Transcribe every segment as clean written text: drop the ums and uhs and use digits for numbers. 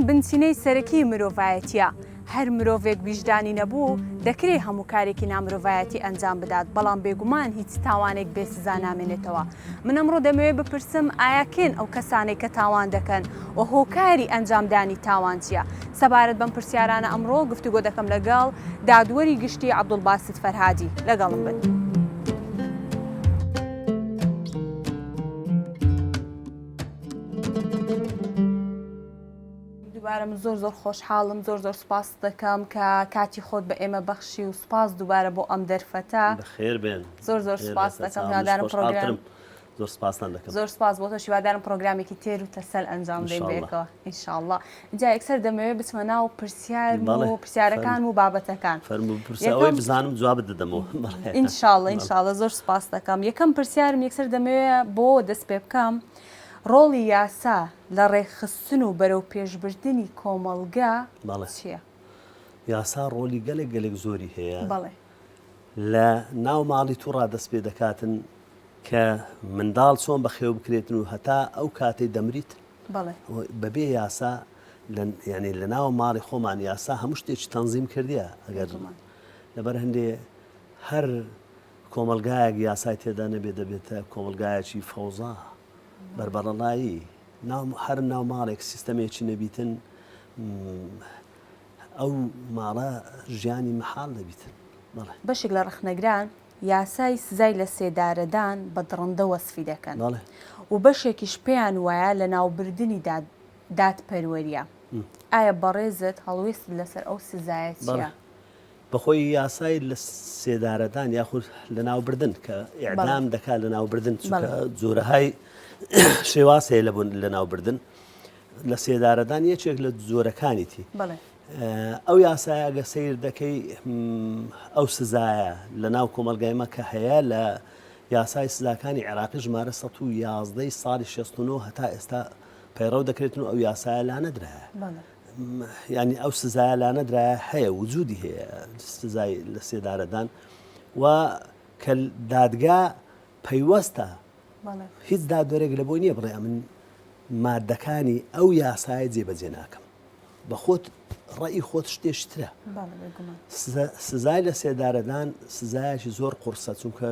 بنچینەی سەرەکی مرۆڤایەتییە، هەر مرۆڤێک ویژدانی نەبوو، دەکرێ هەموو کارێکی نامرۆڤایەتی ئەنجام بدات، بەڵام بێگومان هیچ تاوانێک بێ سزا نامێنێتەوە. من ئەمڕۆ دەمەوێت بپرسم ئایا کێن ئەو کەسانەی کە تاوان دەکەن و هۆکاری ئەنجامدانی تاوان چییە؟ سەبارەت بەم پرسیارانە ئەمڕۆ گفتوگۆ دەکەم لەگەڵ دادوەری گشتی عەبدولباست فەرهادی. لەگەڵم بن. دووبارە من زۆر زۆر خۆشحاڵم زۆر زۆر سوپاست دەکەم کە کاتی خۆت بە ئێمە بەخشی و سوپاس دووبارە بۆ ئەم دەرفەتە. بەخێر بێن. زۆر زۆر سوپاس دەکەم هیوادارم پرۆگرام زۆر سپاستان دەکەم. زۆر سپاس بۆ تۆش هیوادارم پرۆگرامێکی تێر و تەسەل ئەنجام دەین بەیەکەوە ئینشاءاللە. جا یەکسەر دەمەوێت بچمە ناو پرسیارم و پرسیارەکانم و بابەتەکان. فەرموو بپرسە ئەوەی بزانم جوابت دەدەمەوە. ئینشاءاللە ئینشاءاللە زۆر سپاس دەکەم. یەکەم پرسیارم یەکسەر دەمەوێت بۆ دەست پێ بکەم ڕۆڵی یاسا لە ڕێکخستن و بەرەوپێشبردنی کۆمەڵگە چییە؟ یاسا ڕۆلی گەلێک گەلێک زۆری هەیە. لە ناو ماڵی توڕا دەست پێ دەکاتن کە منداڵ چۆن بەخێو بکرێتن و هەتا ئەو کاتەی دەمریت بەبێ یاسا یعنی لە ناو ماڵی خۆمان یاسا هەموو شتێکی تەنزیم کردیە ئەگەر لەبەر هەندێ هەر کۆمەلگایەک یاسای تێدا نەبێت دەبێتە کۆمەلگایەکی فەوزا بەربەڕەڵایی ناو هەر ناو ماڵێک سیستەمێکی نەبیتن ئەو ماڵە ژیانی مەحاڵ دەبیتن. بەڵێ. بەشێک لە ڕەخنەگران یاسای سزای لەسێدارەدان بە دڕندە وەسفی دەکەن بەڵێ. و بەشێکیش پێیان وایە لەناوبردنی داد دادپەروەرییە. ئایا بەڕێزت هەڵوێستت لەسەر ئەو سزایە بەڵێ. چییە؟ بەخۆی یاسای لە سێدارەدان یاخود لەناوبردن کە ئیعدام دەکات لەناوبردن چونکە جۆرەهای شێواز هەیە لە بۆ لەناوبردن لە سێدارەدان یەکێک لە جۆرەکانیتی ئەو یاسایە گە سیر دەکەی ئەو سزایە لە ناو کۆمەلگای مە کە هەیە لە یاسای سزاکانی عێراقی ژمارە 111 ساڵی 69 هەتا ئێستا پەیڕەو دەکرێتن و ئەو یاسایە لا نەدرایە. یانی ئەو سزایە لانەدرایە هەیە وجودی هەیە سزای لە سێدارەدان و کە دادگا پەیوەستە هیچ دادوەرێک لە بۆی نییە بڵێ ئەمن مادەکانی ئەو یاسایە جێبەجێ ناکەم بە خۆت ڕێی خۆت شتێشترە سزای لە سێدارەدان سزایەکی زۆر قورسە چونکە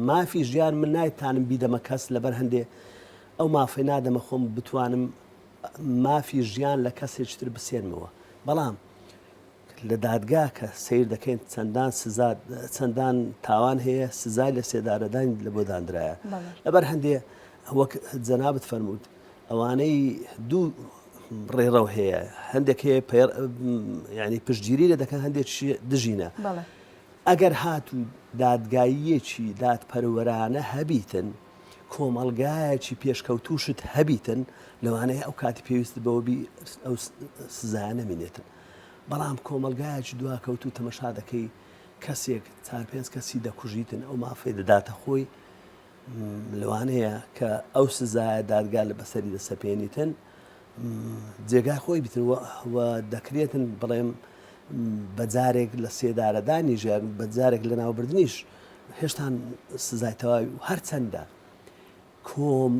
مافی ژیان من نایتانم بیدەمە کەس لەبەر هەندێ ئەو مافەی نادەمە خۆم بتوانم مافی ژیان لە کەسێکی تر بسێنمەوە بەڵام لە دادگا کە سیر دەکەین چەندان سزا چەندان تاوان هەیە سزای لە سێدارەدان لە بۆ دانرایە لەبەر هەندێ وەک جەنابت فەرمووت ئەوانەی دوو ڕێڕەو هەیە هەندێک هەیە ینی پشتگیری لە دەکەن هەندێک دژینە ئەگەر هاتوو دادگاییەکی دادپەروەرانە هەبیتن کۆمەڵگایەکی پێشکەوتووشت هەبیتن لەوانەیە ئەو کاتی پێویست بەوە بی ئەو سزایە نەمینێتن بەڵام کۆمەڵگایەکی دواکەوتوو تەمەشا دەکەی کەسێک چار پێنج کەسی دەکوژیتن ئەو مافەی دەداتە خۆی لەوانەیە کە ئەو سزایە دادگا لە بەسەری دەسەپێنیتن جێگای خۆی بیتن و دەکرێتن بڵێم بە جارێک لە سێدارەدانی ژیان بە جارێک لە ناوبردنیش هێشتان سزای تەواوی و هەرچەندە کۆم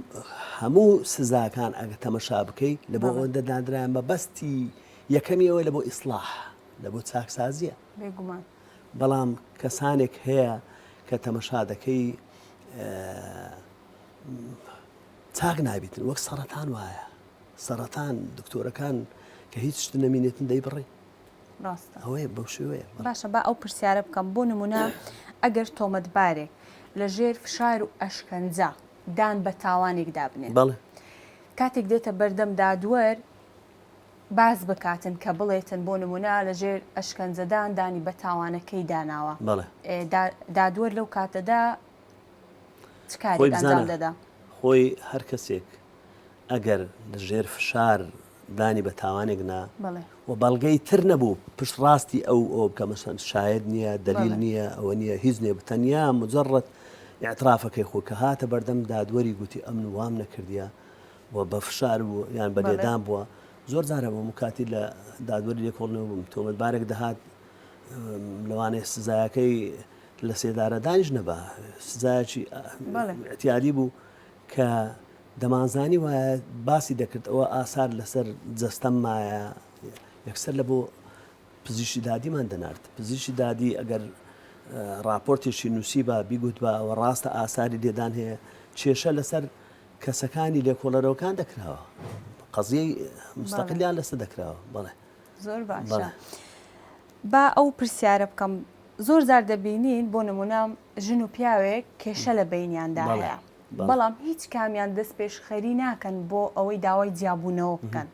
هەموو سزاکان ئەگە تەمەشا بکەی لە بۆ ئەوەندە دانرا مەبەستی یەکەمیەوە لە بۆ ئیسلاح لە بۆ چاکسازیە بێگومان بەڵام کەسانێک هەیە کە تەمەشا دەکەی چاک نابیتن وەک سەرەتان وایە سەرەتان دکتۆرەکان کە هیچ شت نەمینێتن دەیبڕی ڕاستە ئەوەیە بەو شێوەیە. باشە با ئەو پرسیارە بکەم بۆ نمونە ئەگەر تۆمەتبارێک لە ژێر فشار و ئەشکەنجە دان بە تاوانێک دابنێت بەڵێ. کاتێک دێتە بەردەم دادوەر باس بکاتن کە بڵێتن بۆ نمونە لە ژێر ئەشکەنجەدان دانی بە تاوانەکەی داناوە بەڵێ. دادوەر لەو کاتەدا چ خۆی کارێک ئەنجام بزانە دەدا؟ خۆی هەر کەسێک ئەگەر لە ژێر فشار دانی بە تاوانێک نا و بەڵگەی تر نەبوو پشت ڕاستی ئەو ئەو بکە مەسەن شاید نییە دلیل نییە ئەوە نییە هیچ نییە تەنیا مجرد اعترافەکەی خۆ کە هاتە بەردەم دادوەری گوتی ئەمن وام نەکردیە و بە فشار بوو یان بە لێدان بووە زۆر جارە بۆ مکاتی لە دادوەری لێکۆڵنەوە بووم تۆمەتبارێک دەهات لەوانەیە سزایەکەی لە سێدارەدانیش نەبا سزایەکی اعتیادی بوو کە. دەمانزانی وایە باسی دەکرد ئەوە ئاسار لەسەر جەستەم مایە یەکسەر لە بۆ پزیشکی دادیمان دەنارد پزیشکی دادی ئەگەر راپۆرتێکی نووسی بە بیگوت بە ئەوە ڕاستە ئاساری لێدان هەیە کێشە لەسەر کەسەکانی لێکۆڵەرەوەکان دەکراوە قەزیەی مستەقلیان لەسەر دەکراوە بەڵێ زۆر باشە با ئەو پرسیارە بکەم زۆر جار دەبینین بۆ نمونە ژن و پیاوێک کێشە لە بینیاندا هەیە بەڵام هیچ کامیان دەست پێشخەری ناکەن بۆ ئەوەی داوای جیابوونەوە بکەن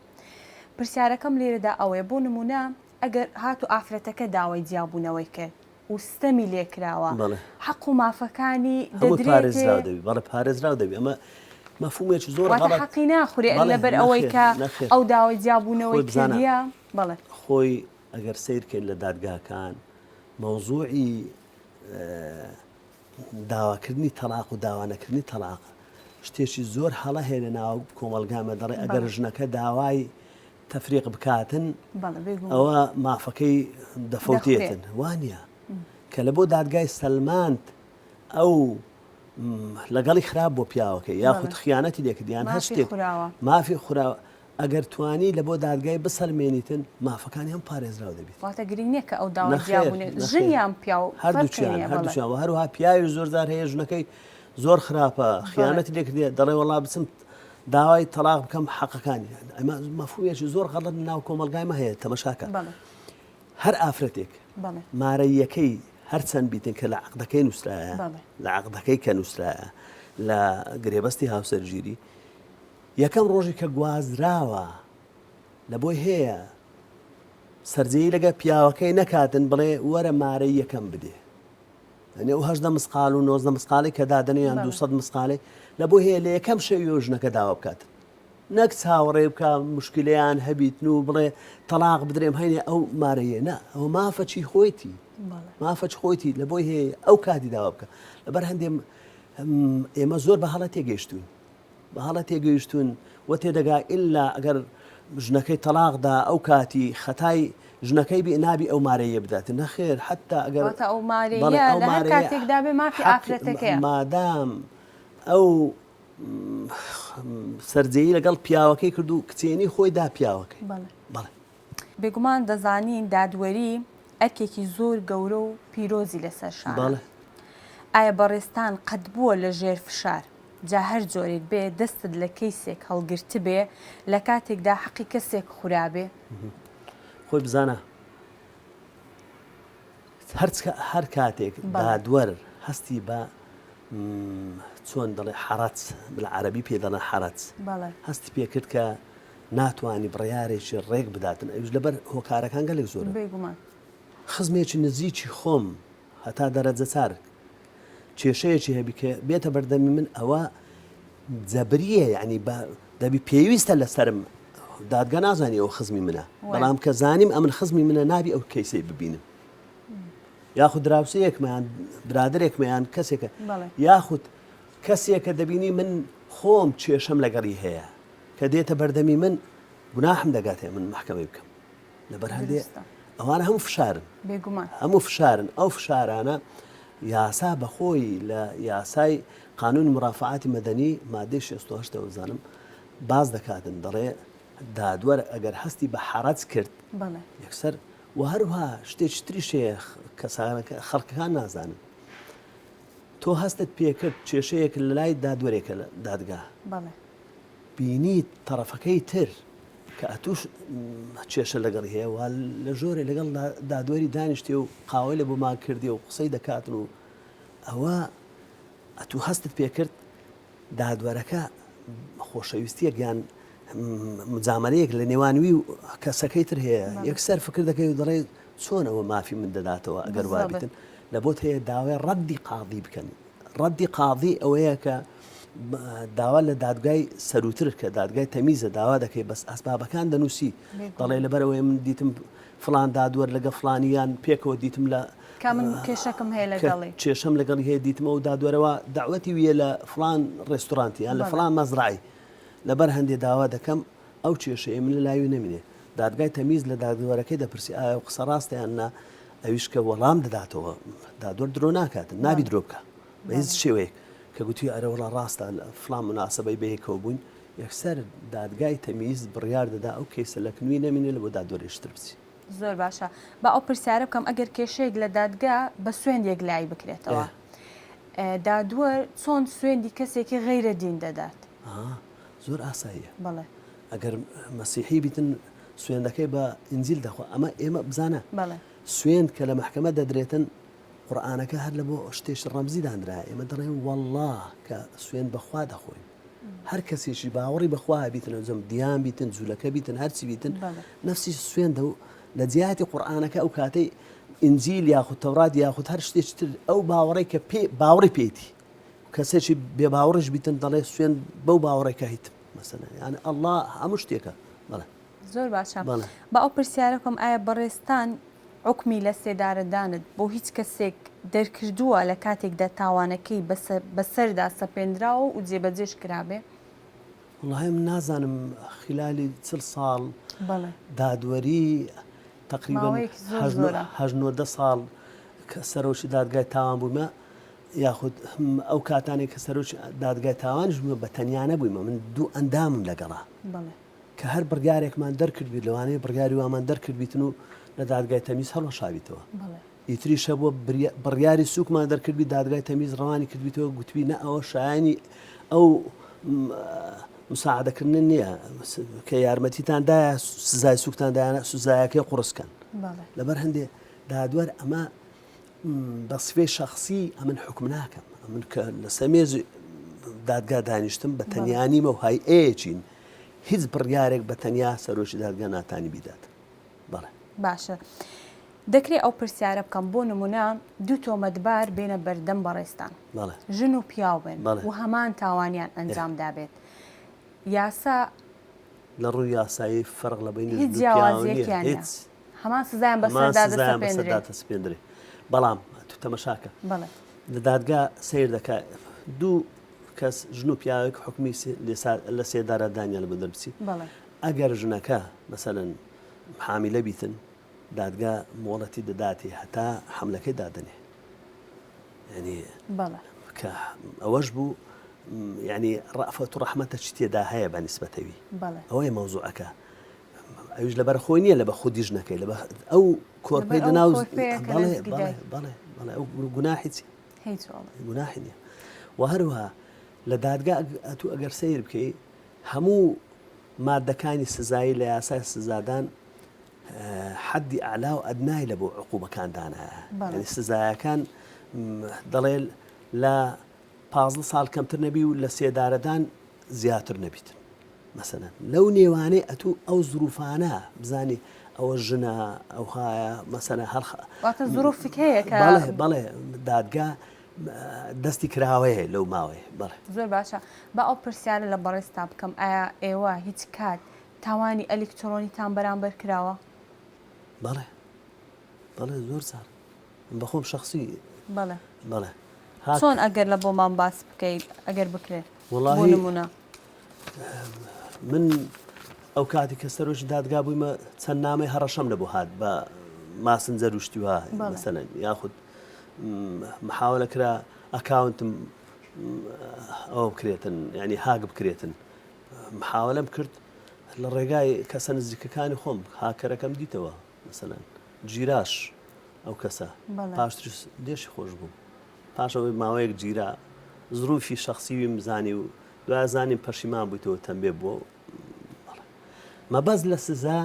پرسیارەکەم لێرەدا ئەوەیە بۆ نمونە ئەگەر هاتو ئافرەتەکە داوای جیابوونەوەی کرد و ستەمی لێکراوە حەق و مافەکانی هەموو پارێزراو دەبی بەڵێ پارێزراو دەبی ئەمە مەفهومێکی زۆر واتە حەقی ناخورێ لەبەر ئەوەی کە ئەو داوای جیابوونەوەی کردیە بەڵێ خۆی ئەگەر سەیرکەین لە دادگاکان مەوزوعی داواکردنی تەلاق و داوانەکردنی تەلاق شتێکی زۆر هەڵە هەیە لە ناو کۆمەڵگامە دەڵێ ئەگەر ژنەکە داوای تەفریق بکاتن ئەوە مافەکەی دەفەوتێتن وانە کە لە بۆ دادگای سەلماند ئەو لەگەڵی خراپ بۆ پیاوەکە یاخود خیانەتی لێکردیان هەر شتێک مافی خوراوە ئەگەر توانی لە بۆ دادگای بسەلمێنیتن مافەکانی هەم پارێزراو دەبیت. واتە گرنگ نیە کە ئەو داوای جیابوونە ژن یان پیاو هەردووکیان هەردووکیان و هەروەها پیاوی زۆر جار هەیە ژنەکەی زۆر خراپە خیانەتی لێکردێ دەڵێ وەڵا بچم داوای تەلاق بکەم حەقەکانی ئەمە مەفهومێکی زۆر غەڵەت ناو کۆمەڵگای مە هەیە تەمەشاکە هەر ئافرەتێک مارەیەکەی هەرچەند بیتن کە لە عقدەکەی نووسرایە لە عقدەکەی کە نووسرایە لە گرێبەستی هاوسەرگیری یەکەم ڕۆژی کە گوازراوە لە بۆی هەیە سەرجێی لەگە پیاوەکەی نەکاتن بڵێ وەرە مارەی یەکەم بدێ یعنی ئەو هەژدە مسقال و نۆزدە مسقالی کە دادەنێ یان 200 مسقالێ لە بۆ هەیە لە یەکەم شەوی و ژنەکە داوا بکات نەک چاوەڕێ بکە مشکلیان هەبیتن و بڵێ تەلاق بدرێم هەینێ ئەو مارەیە نا ئەو مافە چی خۆیتی مافە خۆیتی لە بۆی هەیە ئەو کاتی داوا بکە لەبەر هەندێ ئێمە زۆر بە هەڵە تێگەیشتوین بە هەڵە تێگەیشتوون و تێدەگا ئیلا ئەگەر ژنەکەی تەلاق دا ئەو کاتی خەتای ژنەکەی بی نابی ئەو مارەیە بدات نەخێر حتا ئەگەر واتە ئەو مارەیە لە هەر کاتێکدا بێ مافی ئافرەتەکەیە مادام ئەو سەرجێی لەگەڵ پیاوەکەی کرد و کچێنی خۆی دا پیاوەکەی بەڵێ. بێگومان دەزانین دادوەری ئەرکێکی زۆر گەورە و پیرۆزی لەسەر شانە. ئایا بەڕێزتان قەت بووە لە ژێر فشار جا هەر جۆرێک بێ دەستت لە کەیسێک هەڵگرتبێ لە کاتێکدا حەقی کەسێک خورابێ؟ خۆی بزانە هەر کاتێک دادوەر هەستی بە چۆن دەڵێ حەرەج بالعربی پێ دەڵێن حەرەج هەستی پێکرد کە ناتوانی بڕیارێکی ڕێک بداتن ئەویش لەبەر هۆکارەکان گەلێک زۆرن. بێگومان. خزمێکی نزیکی خۆم هەتا دەرەجە چار کێشەیەکی هەبی کە بێتە بەردەمی من ئەوە جەبریە یعنی بە دەبی پێویستە لەسەرم دادگا نازانی ئەو خزمی منە بەڵام کە زانیم ئەمن خزمی منە نابی ئەو کەیسەی ببینم یاخود دراوسەیەکمان برادێکمیان کەسێکە یاخود کەسێکە دەبینی من خۆم کێشەم لەگەڵی هەیە کە دێتە بەردەمی من گوناحم دەگاتێ من محکمەی بکەم لەبەر هەندێ ئەوانە هەموو فشارن بێگومان هەموو فشارن ئەو فشارانە یاسا بەخۆی لە یاسای قانون مرافعاتی مەدەنی مادەی 68 زانم باز دەکاتن دەڵێ دادوەر ئەگەر هەستی بە حەرەج کرد یەکسەر و هەروها شتێکی تریش هەیە کەسانەکە خەڵکەکان نازانن تۆ هەستت پێکرد کێشەیەک لە لای دادوەرێکە لە دادگا بینیت تەڕەفەکەی تر کە ئەتوش کێشە لەگەڵی هەیە و لە ژۆرێ لەگەڵ دادوەری دانیشتێ و قاوەی لە بۆمان کردێ و قسەی دەکاتن و ئەوە ئەتوو هەستت پێکرد دادوەرەکە خۆشەویستیەک یان مجامەلەیەک لە نێوان وی و کەسەکەی تر هەیە یەکسەر فکر دەکەی و دەڵێ چۆن ئەوە مافی من دەداتەوە ئەگەر وابیتن لە بۆت هەیە داوای ڕەدی قاضی بکەن ڕەدی قاضی ئەوەیە کە داوا لە دادگای سەروتر کە دادگای تەمیزە داوا دەکەی بەس ئەسبابەکان دەنووسی دەڵێ لەبەرەوەی من دیتم فلان دادوەر لەگە فلانیان پێکەوە دیتم لە کە من کێشەکم هەیە لەگەڵی کێشەم لەگەڵی هەیە دیتمەوە دادوەرەوە داوەتی ویە لە فلان ڕێستورانتی یان لە فلان مەزرعی لەبەر هەندێ داوا دەکەم ئەو کێشەیە من لە لایوی نەمینێ دادگای تەمیز لە دادوەرەکەی دەپرسی ئایا ئەو قسە ڕاستە یان نا ئەویش کە وەڵام دەداتەوە دادوەر درۆ ناکات نابی درۆ بکە بە هیچ شێوەیەک. کە گوتی ئەرە وەڵا ڕاستە لە فڵان موناسەبەی بەیەکەوە بووین، یەکسەر دادگای تەمیز بڕیار دەدا ئەو کەیسە لە کنوی نەمینێ لە بۆ دادوەرێکی تر بچی. زۆر باشە با ئەو پرسیارە بکەم ئەگەر کێشەیەک لە دادگا بە سوێند یەکلایی بکرێتەوە دادوەر چۆن سوێندی کەسێکی غەیرە دین دەدات؟ زۆر ئاساییە. بەڵێ. ئەگەر مەسیحی بیتن سوێندەکەی بە ئینجیل دەخوا ئەمە ئێمە بزانە بەڵێ. سوێند کە لە مەحکەمە دەدرێتن قورئانەکە هەر لە بۆ شتێکی ڕەمزی دانرایە ئێمە دەڵێن واللە کە سوێند بە خوا دەخۆین هەر کەسێکی باوەڕی بە خوا بیتن ئەوجەم دیان بیتن جوولەکە بیتن هەرچی بیتن نفسی سوێندە و لە جیاتی قورئانەکە ئەو کاتەی ئینجیل یاخود تەورات یاخود هەر شتێکی تر ئەو باوەڕێک کە پێ باوەڕی پێیتی کەسێکی بێ باوەڕیش بیتن دەڵێ سوێن بەو باوەڕێکە هیتم مەسەلەن یان ئەڵڵا هەموو شتێکە بەڵێ زۆر باشە با ئەو پرسیارە بکەم ئایا بەڕێزتان حوکمی لە سێدارەدانت بۆ هیچ کەسێک دەرکردووە لە کاتێکدا تاوانەکەی بەسەردا سەپێنراوە و جێبەجێش کرابێ؟ وەڵاهی من نازانم خلالی چل ساڵ دادوەری تقریبا هەشت نۆ دە ساڵ کە سەرۆکی دادگای تاوان بوومە یاخود ئەو کاتانێک کە سەرۆکی دادگای تاوانش بوومە بە تەنیا نەبوویمە من دوو ئەندامم لەگەڵا کە هەر بڕیارێکمان دەرکردبیت لەوانەیە بڕیاری وامان دەرکردبیتن و لە دادگای تەمیز هەڵوەشابیتەوە. ئیتریش هەبووە بڕیاری سووکمان دەرکردبی دادگای تەمیز ڕەوانی کردبیتەوە گوتبی نە ئەوە شایانی ئەو مساعدەکردن نییە کە یارمەتیتان دایە سزای سوکتان دایانە سزایەکەی قوڕسکەن لەبەر هەندێ دادوەر ئەمە بە سفەی شەخسی ئەمن حوکم ناکەم ئەمن کە لەسەر مێزی دادگا دانیشتم بە تەنیا نیمە و هایئەیەکین هیچ بڕیارێک بە تەنیا سەرۆکی دادگا ناتانی بیدات بەڵێ. باشە دەکرێ ئەو پرسیارە بکەم بۆ نمونە دوو تۆمەتبار بێنە بەردەم بەڕێزتان ژن و پیاو بن و هەمان تاوانیان ئەنجام دابێت یاسا لە ڕووی یاسایی فەرق لە بەینی هیچ ژن و پیاو نییە جیاوازیەکیان نییە هیچ هەمان سزایان هەمان بەسەردا سزایان دەسەپێندرێ. بەسەردا دەسەپێندرێ بەڵام تو تەمەشاکە بەڵێ. لە دادگا سەیر دەکا دوو کەس ژن و پیاوێک حکومی لە سێدارە دانیان بۆ دەربچی بەڵێ. ئەگەر ژنەکە مەسەلەن حامیلە بیتن دادگا مۆڵەتی دەداتی هەتا حەملەکەی دادەنێ یعنی بەڵێ. کە ئەوەش بوو یعنی ڕەفەت و ڕەحمەتە چی تێدا هەیە بە نیسبەتەوی بەڵێ. ئەوەیە مەوزوعەکە ئەویش لەبەر خۆی نییە لە بە خودی ژنەکەی لە ئەو کۆرپەی لەناو بەڵێ بەڵێ بەڵێ بەڵێ ئەو گوناحی چی گوناحی نییە و هەروەها لە دادگا ئەتوو ئەگەر سەیر بکەی هەموو مادەکانی سزایی لە یاسای سزادان حەدی ئەعلا و ئەدنای لە بۆ عقوبەکان دانایە یعنی سزایەکان دەڵێ لە 15 ساڵ کەمتر نەبی و لە سێدارەدان زیاتر نەبیتن مەسەلەن لەو نێوانەی ئەتوو ئەو زروفانە بزانی ئەوە ژنە ئەوهایە مەسەلەن هەر واتە زروفێک هەیە کە بەڵێ بەڵێ دادگا دەستی کراوەیە لەو ماوەیە بەڵێ. زۆر باشە با ئەو پرسیارە لە بەڕێزتان بکەم ئایا ئێوە هیچ کات تاوانی ئەلیکترۆنیتان بەرامبەر کراوە؟ بەڵێ بەڵێ زۆر جار بەخۆم شخصی بەڵێ بەڵێ چۆن ئەگەر لە بۆمان باس بکەیت ئەگەر بکرێت بۆ نمونە من ئەو کاتی کە سەرۆکی دادگا بوویمە چەند نامەی هەڕەشەم لە بۆ هات بە ماسنجەر و شتی وا مەسەلەن یاخود محاولە کرا ئەکاونتم ئەوە بکرێتن ینی هاک بکرێتن محاولەم کرد لە ڕێگای کەسە نزیکەکانی خۆم هاکەرەکەم دیتەوە مەسەلەن گیراش ئەو کەسە پاشتریش لێشی خۆش بووم پاش ئەوەی ماوەیەک گیرا زروفی شخصیویم زانی و دوای زانیم پەشیمان بوویتەوە تەمبێ بووە مەبەست لە سزا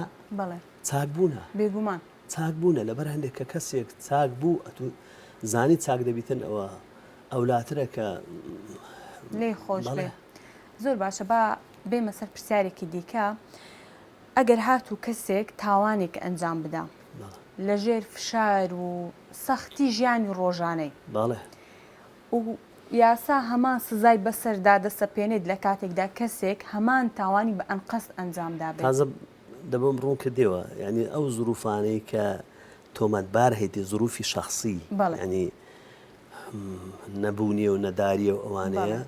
چاک بوونە بێگومان چاک بوونە لەبەر هەندێک کە کەسێک چاک بوو ئەتوو زانی چاک دەبیتن ئەوە ئەولاترە کە لێ خۆش بێ زۆر باشە با بێمە سەر پرسیارێکی دیکە ئەگەر هاتوو کەسێک تاوانێک ئەنجام بدا لەژێر فشار و سەختی ژیانی ڕۆژانەی و یاسا هەمان سزای بەسەردا دەسەپێنێت لە کاتێکدا کەسێک هەمان تاوانی بە ئەنقەست ئەنجام دابێت. تازە دەبم ڕوون کردەوە یعنی ئەو زروفانەی کە تۆمەتبار هەیتی زروفی شخصی یعنی نەبوونیە و نەداریە و ئەوانەیە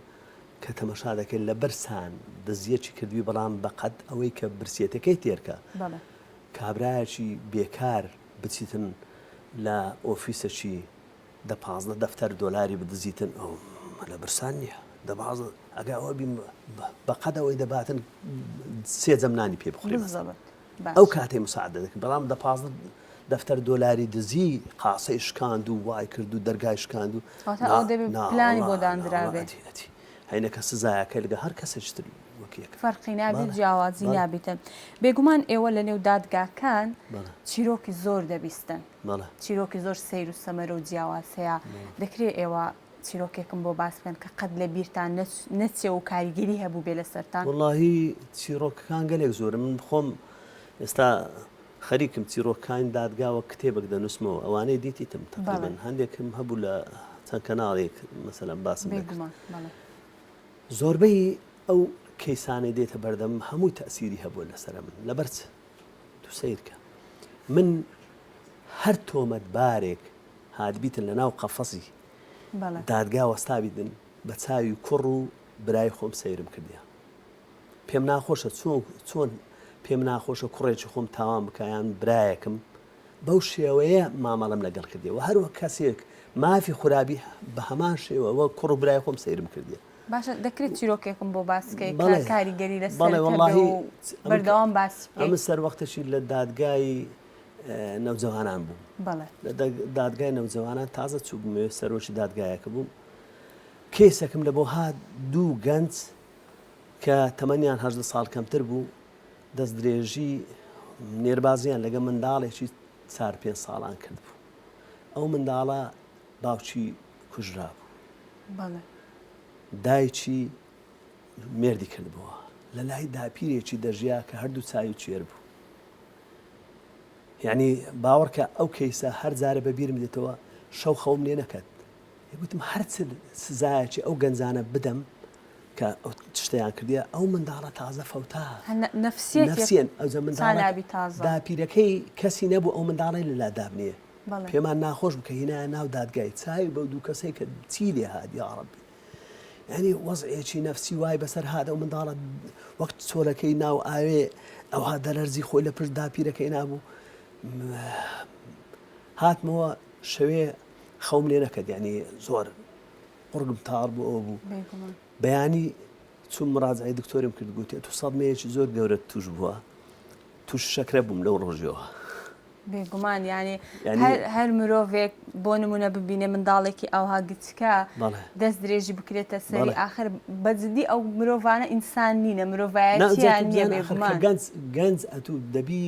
کە تەمەشا دەکەی لە برسان دزیەکی کردوی بەڵام بەقەد ئەوەی کە برسێتەکەی تێرکە کابرایەکی بێکار بچیتن لە ئۆفیسەکی دە 15 دەفتەر دۆلاری بدزیتن ئەو. لە برسان نییە دەباز ئەگە ئەوە بیم بەقەد ئەوەی دەباتن سێ جەم نانی پێ بخورێ ئەو کاتەی مساعدە دەکرد بەڵام دە 15 دەفتەر دۆلاری دزی قاسەی شکاند و وای کرد و دەرگای شکاند و پلانی بۆ دانرابێ هەینەکە سزایەکە لەگە هەر کەسێکی تر وەک یەک فەرقی نابێت جیاوازی نابیتن بێگومان ئێوە لە نێو دادگاکان چیرۆکی زۆر دەبیستن چیرۆکی زۆر سەیر و سەمەرە و جیاواز هەیە دەکرێت ئێوە چیرۆکێکم بۆ باس بکەن کە قەت لە بیرتان نەچێ و کاریگەری هەبوو بێ لەسەرتان؟ وەڵاهی چیڕۆکەکان گەلێک زۆرن من خۆم ئێستا خەریکم چیڕۆکەکانی دادگا وەک کتێبێک دەنووسمەوە ئەوانەی دیتیتم تەقریبەن هەندێکم هەبوو لە چەند کەناڵێک مەسەلەن باسم دەکرد زۆربەی ئەو کەیسانەی دێتە بەردەم هەمووی تەسیری هەبووە لەسەر من لەبەر چ تو سەیرکە من هەر تۆمەتبارێک هاتبیتن لە ناو قەفەزی دادگا وەستابیتن بە چاوی کوڕ و برای خۆم سەیرم کردیە پێم ناخۆشە چۆن چۆن پێم ناخۆشە کوڕێکی خۆم تاوان بکە یان برایەکم بەو شێوەیە مامەڵەم لەگەڵ کردی و هەروە کەسێک مافی خورابی بە هەمان شێوە وە کوڕ و برای خۆم سەیرم کردیە باشە دەکرێت چیرۆکێکم بۆ باس بکەی کە کاریگەری لەسەر بەردەوام باسی بکەی ئەمن سەروەختەشی لە دادگای نەوجەوانان بووم. بەڵێ. لە دادگای نەوجەوانان تازە چووبوومەوێ سەرۆکی دادگایەکە بووم. کەیسەکم لە بۆ هات دوو گەنج کە تەمەنیان 18 ساڵ کەمتر بوو دەستدرێژی نێربازیان لەگە منداڵێکی چار پێ ساڵان کرد بوو. ئەو منداڵە باوکی کوژرا بوو. بەڵێ. دایکی مێردی کردبووە. لە لای داپیرێکی دەژیا کە هەردوو چاوی کوێر بوو. یعنی باوەڕکە ئەو کەیسە هەر جارە بە بیرم دێتەوە شەو خەوم لێ نەکەت گوتم هەر چ سزایەکی ئەو گەنجانە بدەم کە ئەو شتیان کردیە ئەو منداڵە تازە فەوتا نفسیەن ئەوجا منداڵە داپیرەکەی کەسی نەبوو ئەو منداڵی لەلا دابنێ پێمان ناخۆش بکە هینا ناو دادگای چاوی بەو دوو کەسەی کە چی لێ هات یاڕەبی یانی وەزعێکی نەفسی وای بەسەر هات ئەو منداڵە وەک چۆلەکەی ناو ئاوێ ئەوها دەلەرزی خۆی لە پشت داپیرەکەی نابوو هاتمەوە شەوێ خەوم لێ نەکرد یعنی زۆر قڕگم تاڕ بوو ئەوە بوو بەیانی چوم مراجعی دکتۆرم کرد گوتی تو سەدمەیەکی زۆر گەورەت توش بووە توش شەکرە بووم لەو ڕۆژەوە بێگومان یانی هەر مرۆڤێک بۆ نمونە ببینێ منداڵێکی ئاوها گچکە دەست درێژی بکرێتە سەری ئاخر بەجددی ئەو مرۆڤانە ئینسان نینە مرۆڤایەتیان نییە بێگومان گەنج گەنج ئەتوو دەبی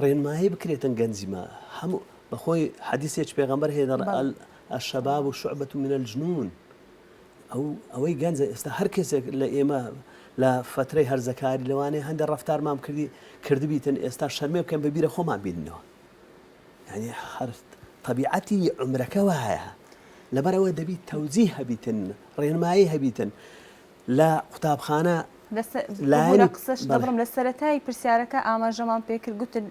ڕێنمایی بکرێتن گەنجی ما هەموو بەخۆی حەدیسێک پێغەمبەر هەیە دەڵێ الشباب شعبة من الجنون ئەو ئەوەی گەنجە ئێستا هەر کەسێک لە ئێمە لە فەترەی هەرزەکاری لەوانەیە هەندێک ڕەفتارمان کردی کردبیتن ئێستا شەرمێ بکەن بە بیرە خۆمان بیننەوە یعنی هەر طبیعەتی عمرەکە وایە لەبەرەوە دەبی تەوجی هەبیتن ڕێنمایی هەبیتن لە قوتابخانە لایەنی قسەش دەبڕم لە سەرەتای پرسیارەکە ئاماژەمان پێکرد گوتن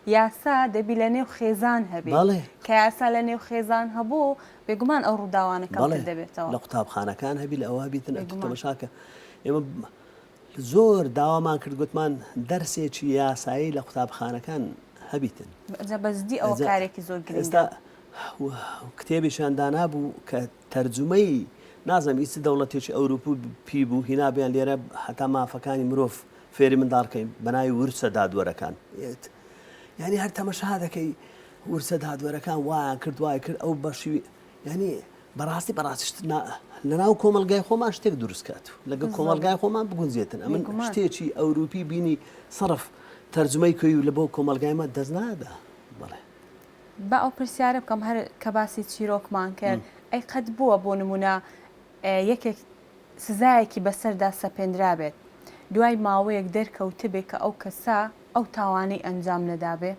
یاسا دەبی لە نێو خێزان هەبێ بەڵێ. کە یاسا لە نێو خێزان هەبوو بێگومان ئەو ڕووداوانە کەمتر بەڵێ دەبێتەوە. لە قوتابخانەکان هەبی لە ئەوە هەبیتن ئەتوو بێگومان. تەمەشاکە ئێمە زۆر داوامان کرد گوتمان دەرسێکی یاسایی لە قوتابخانەکان هەبیتن. جا بە جدی ئەوە جا کارێکی زۆر گرینگە. ئێستا کتێبێکیان دانابوو کە تەرجومەی نازانم ئی چ دەوڵەتێکی ئەوروپی بوو هینابیان لێرە هەتا مافەکانی مرۆڤ فێری منداڵ کەین بەناوی ورچە دادوەرەکان یعنی هەر تەمەشا دەکەی ورچە دادوەرەکان وایان کرد وای کرد ئەو بەشی یعنی بەڕاستی بەڕاستی لەناو کۆمەلگای خۆمان شتێک دروست کات لەگە کۆمەلگای خۆمان بگونجێتن ئەمن شتێکی ئەوروپی بینی سەرف تەرجمەی کوی و لە بۆ کۆمەلگایمە دەست نادا بەڵێ با ئەو پرسیارە بکەم هەر کە باسی چیرۆکمان کرد ئەی قەت بووە بۆ نمونە یەکێک سزایەکی بەسەردا سەپێنرابێت دوای ماوەیەک دەرکەوتبێ کە ئەو کەسە ئەو تاوانەی ئەنجام نەدابێ؟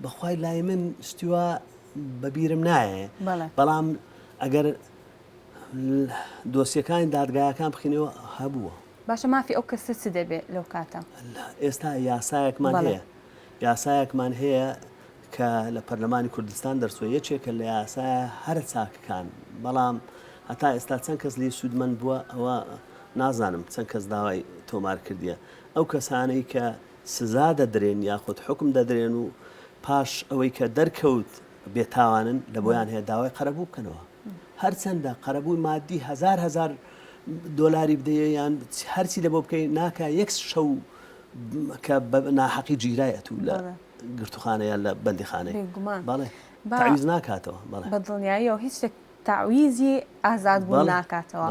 بەخوای لای من شتی وا بە بیرم نایێ بەڵام ئەگەر دۆسیەکانی دادگایەکان بخینەوە هەبووە. باشە مافی ئەو کەسە چ دەبێ لەو کاتە؟ ئێستا یاسایەکمان هەیە یاسایەکمان هەیە کە لە پەرلەمانی کوردستان دەرچووە یەکێکە لە یاسایە هەرە چاکەکان بەڵام هەتا ئێستا چەند کەس لێی سوودمەند بووە ئەوە نازانم چەند کەس داوای تۆمار کردیە ئەو کەسانەی کە سزا دەدرێن یاخود حکم دەدرێن و پاش ئەوەی کە دەرکەوت بێتاوانن لە بۆیان هەیە داوای قەرەبوو بکەنەوە. هەرچەندە قەرەبووی مادی هەزار هەزار دۆلاری بدەیە یان هەرچی لە بۆ بکەی ناکە یەک شەو کە بە ناحەقی گیرای ئەتوو لە گرتوخانە یان لە بەندیخانەی بەڵێ تەعویز ناکاتەوە بەڵێ بە دڵنیاییەوە هیچ شتێک تەعویزی ئازادبوون ناکاتەوە.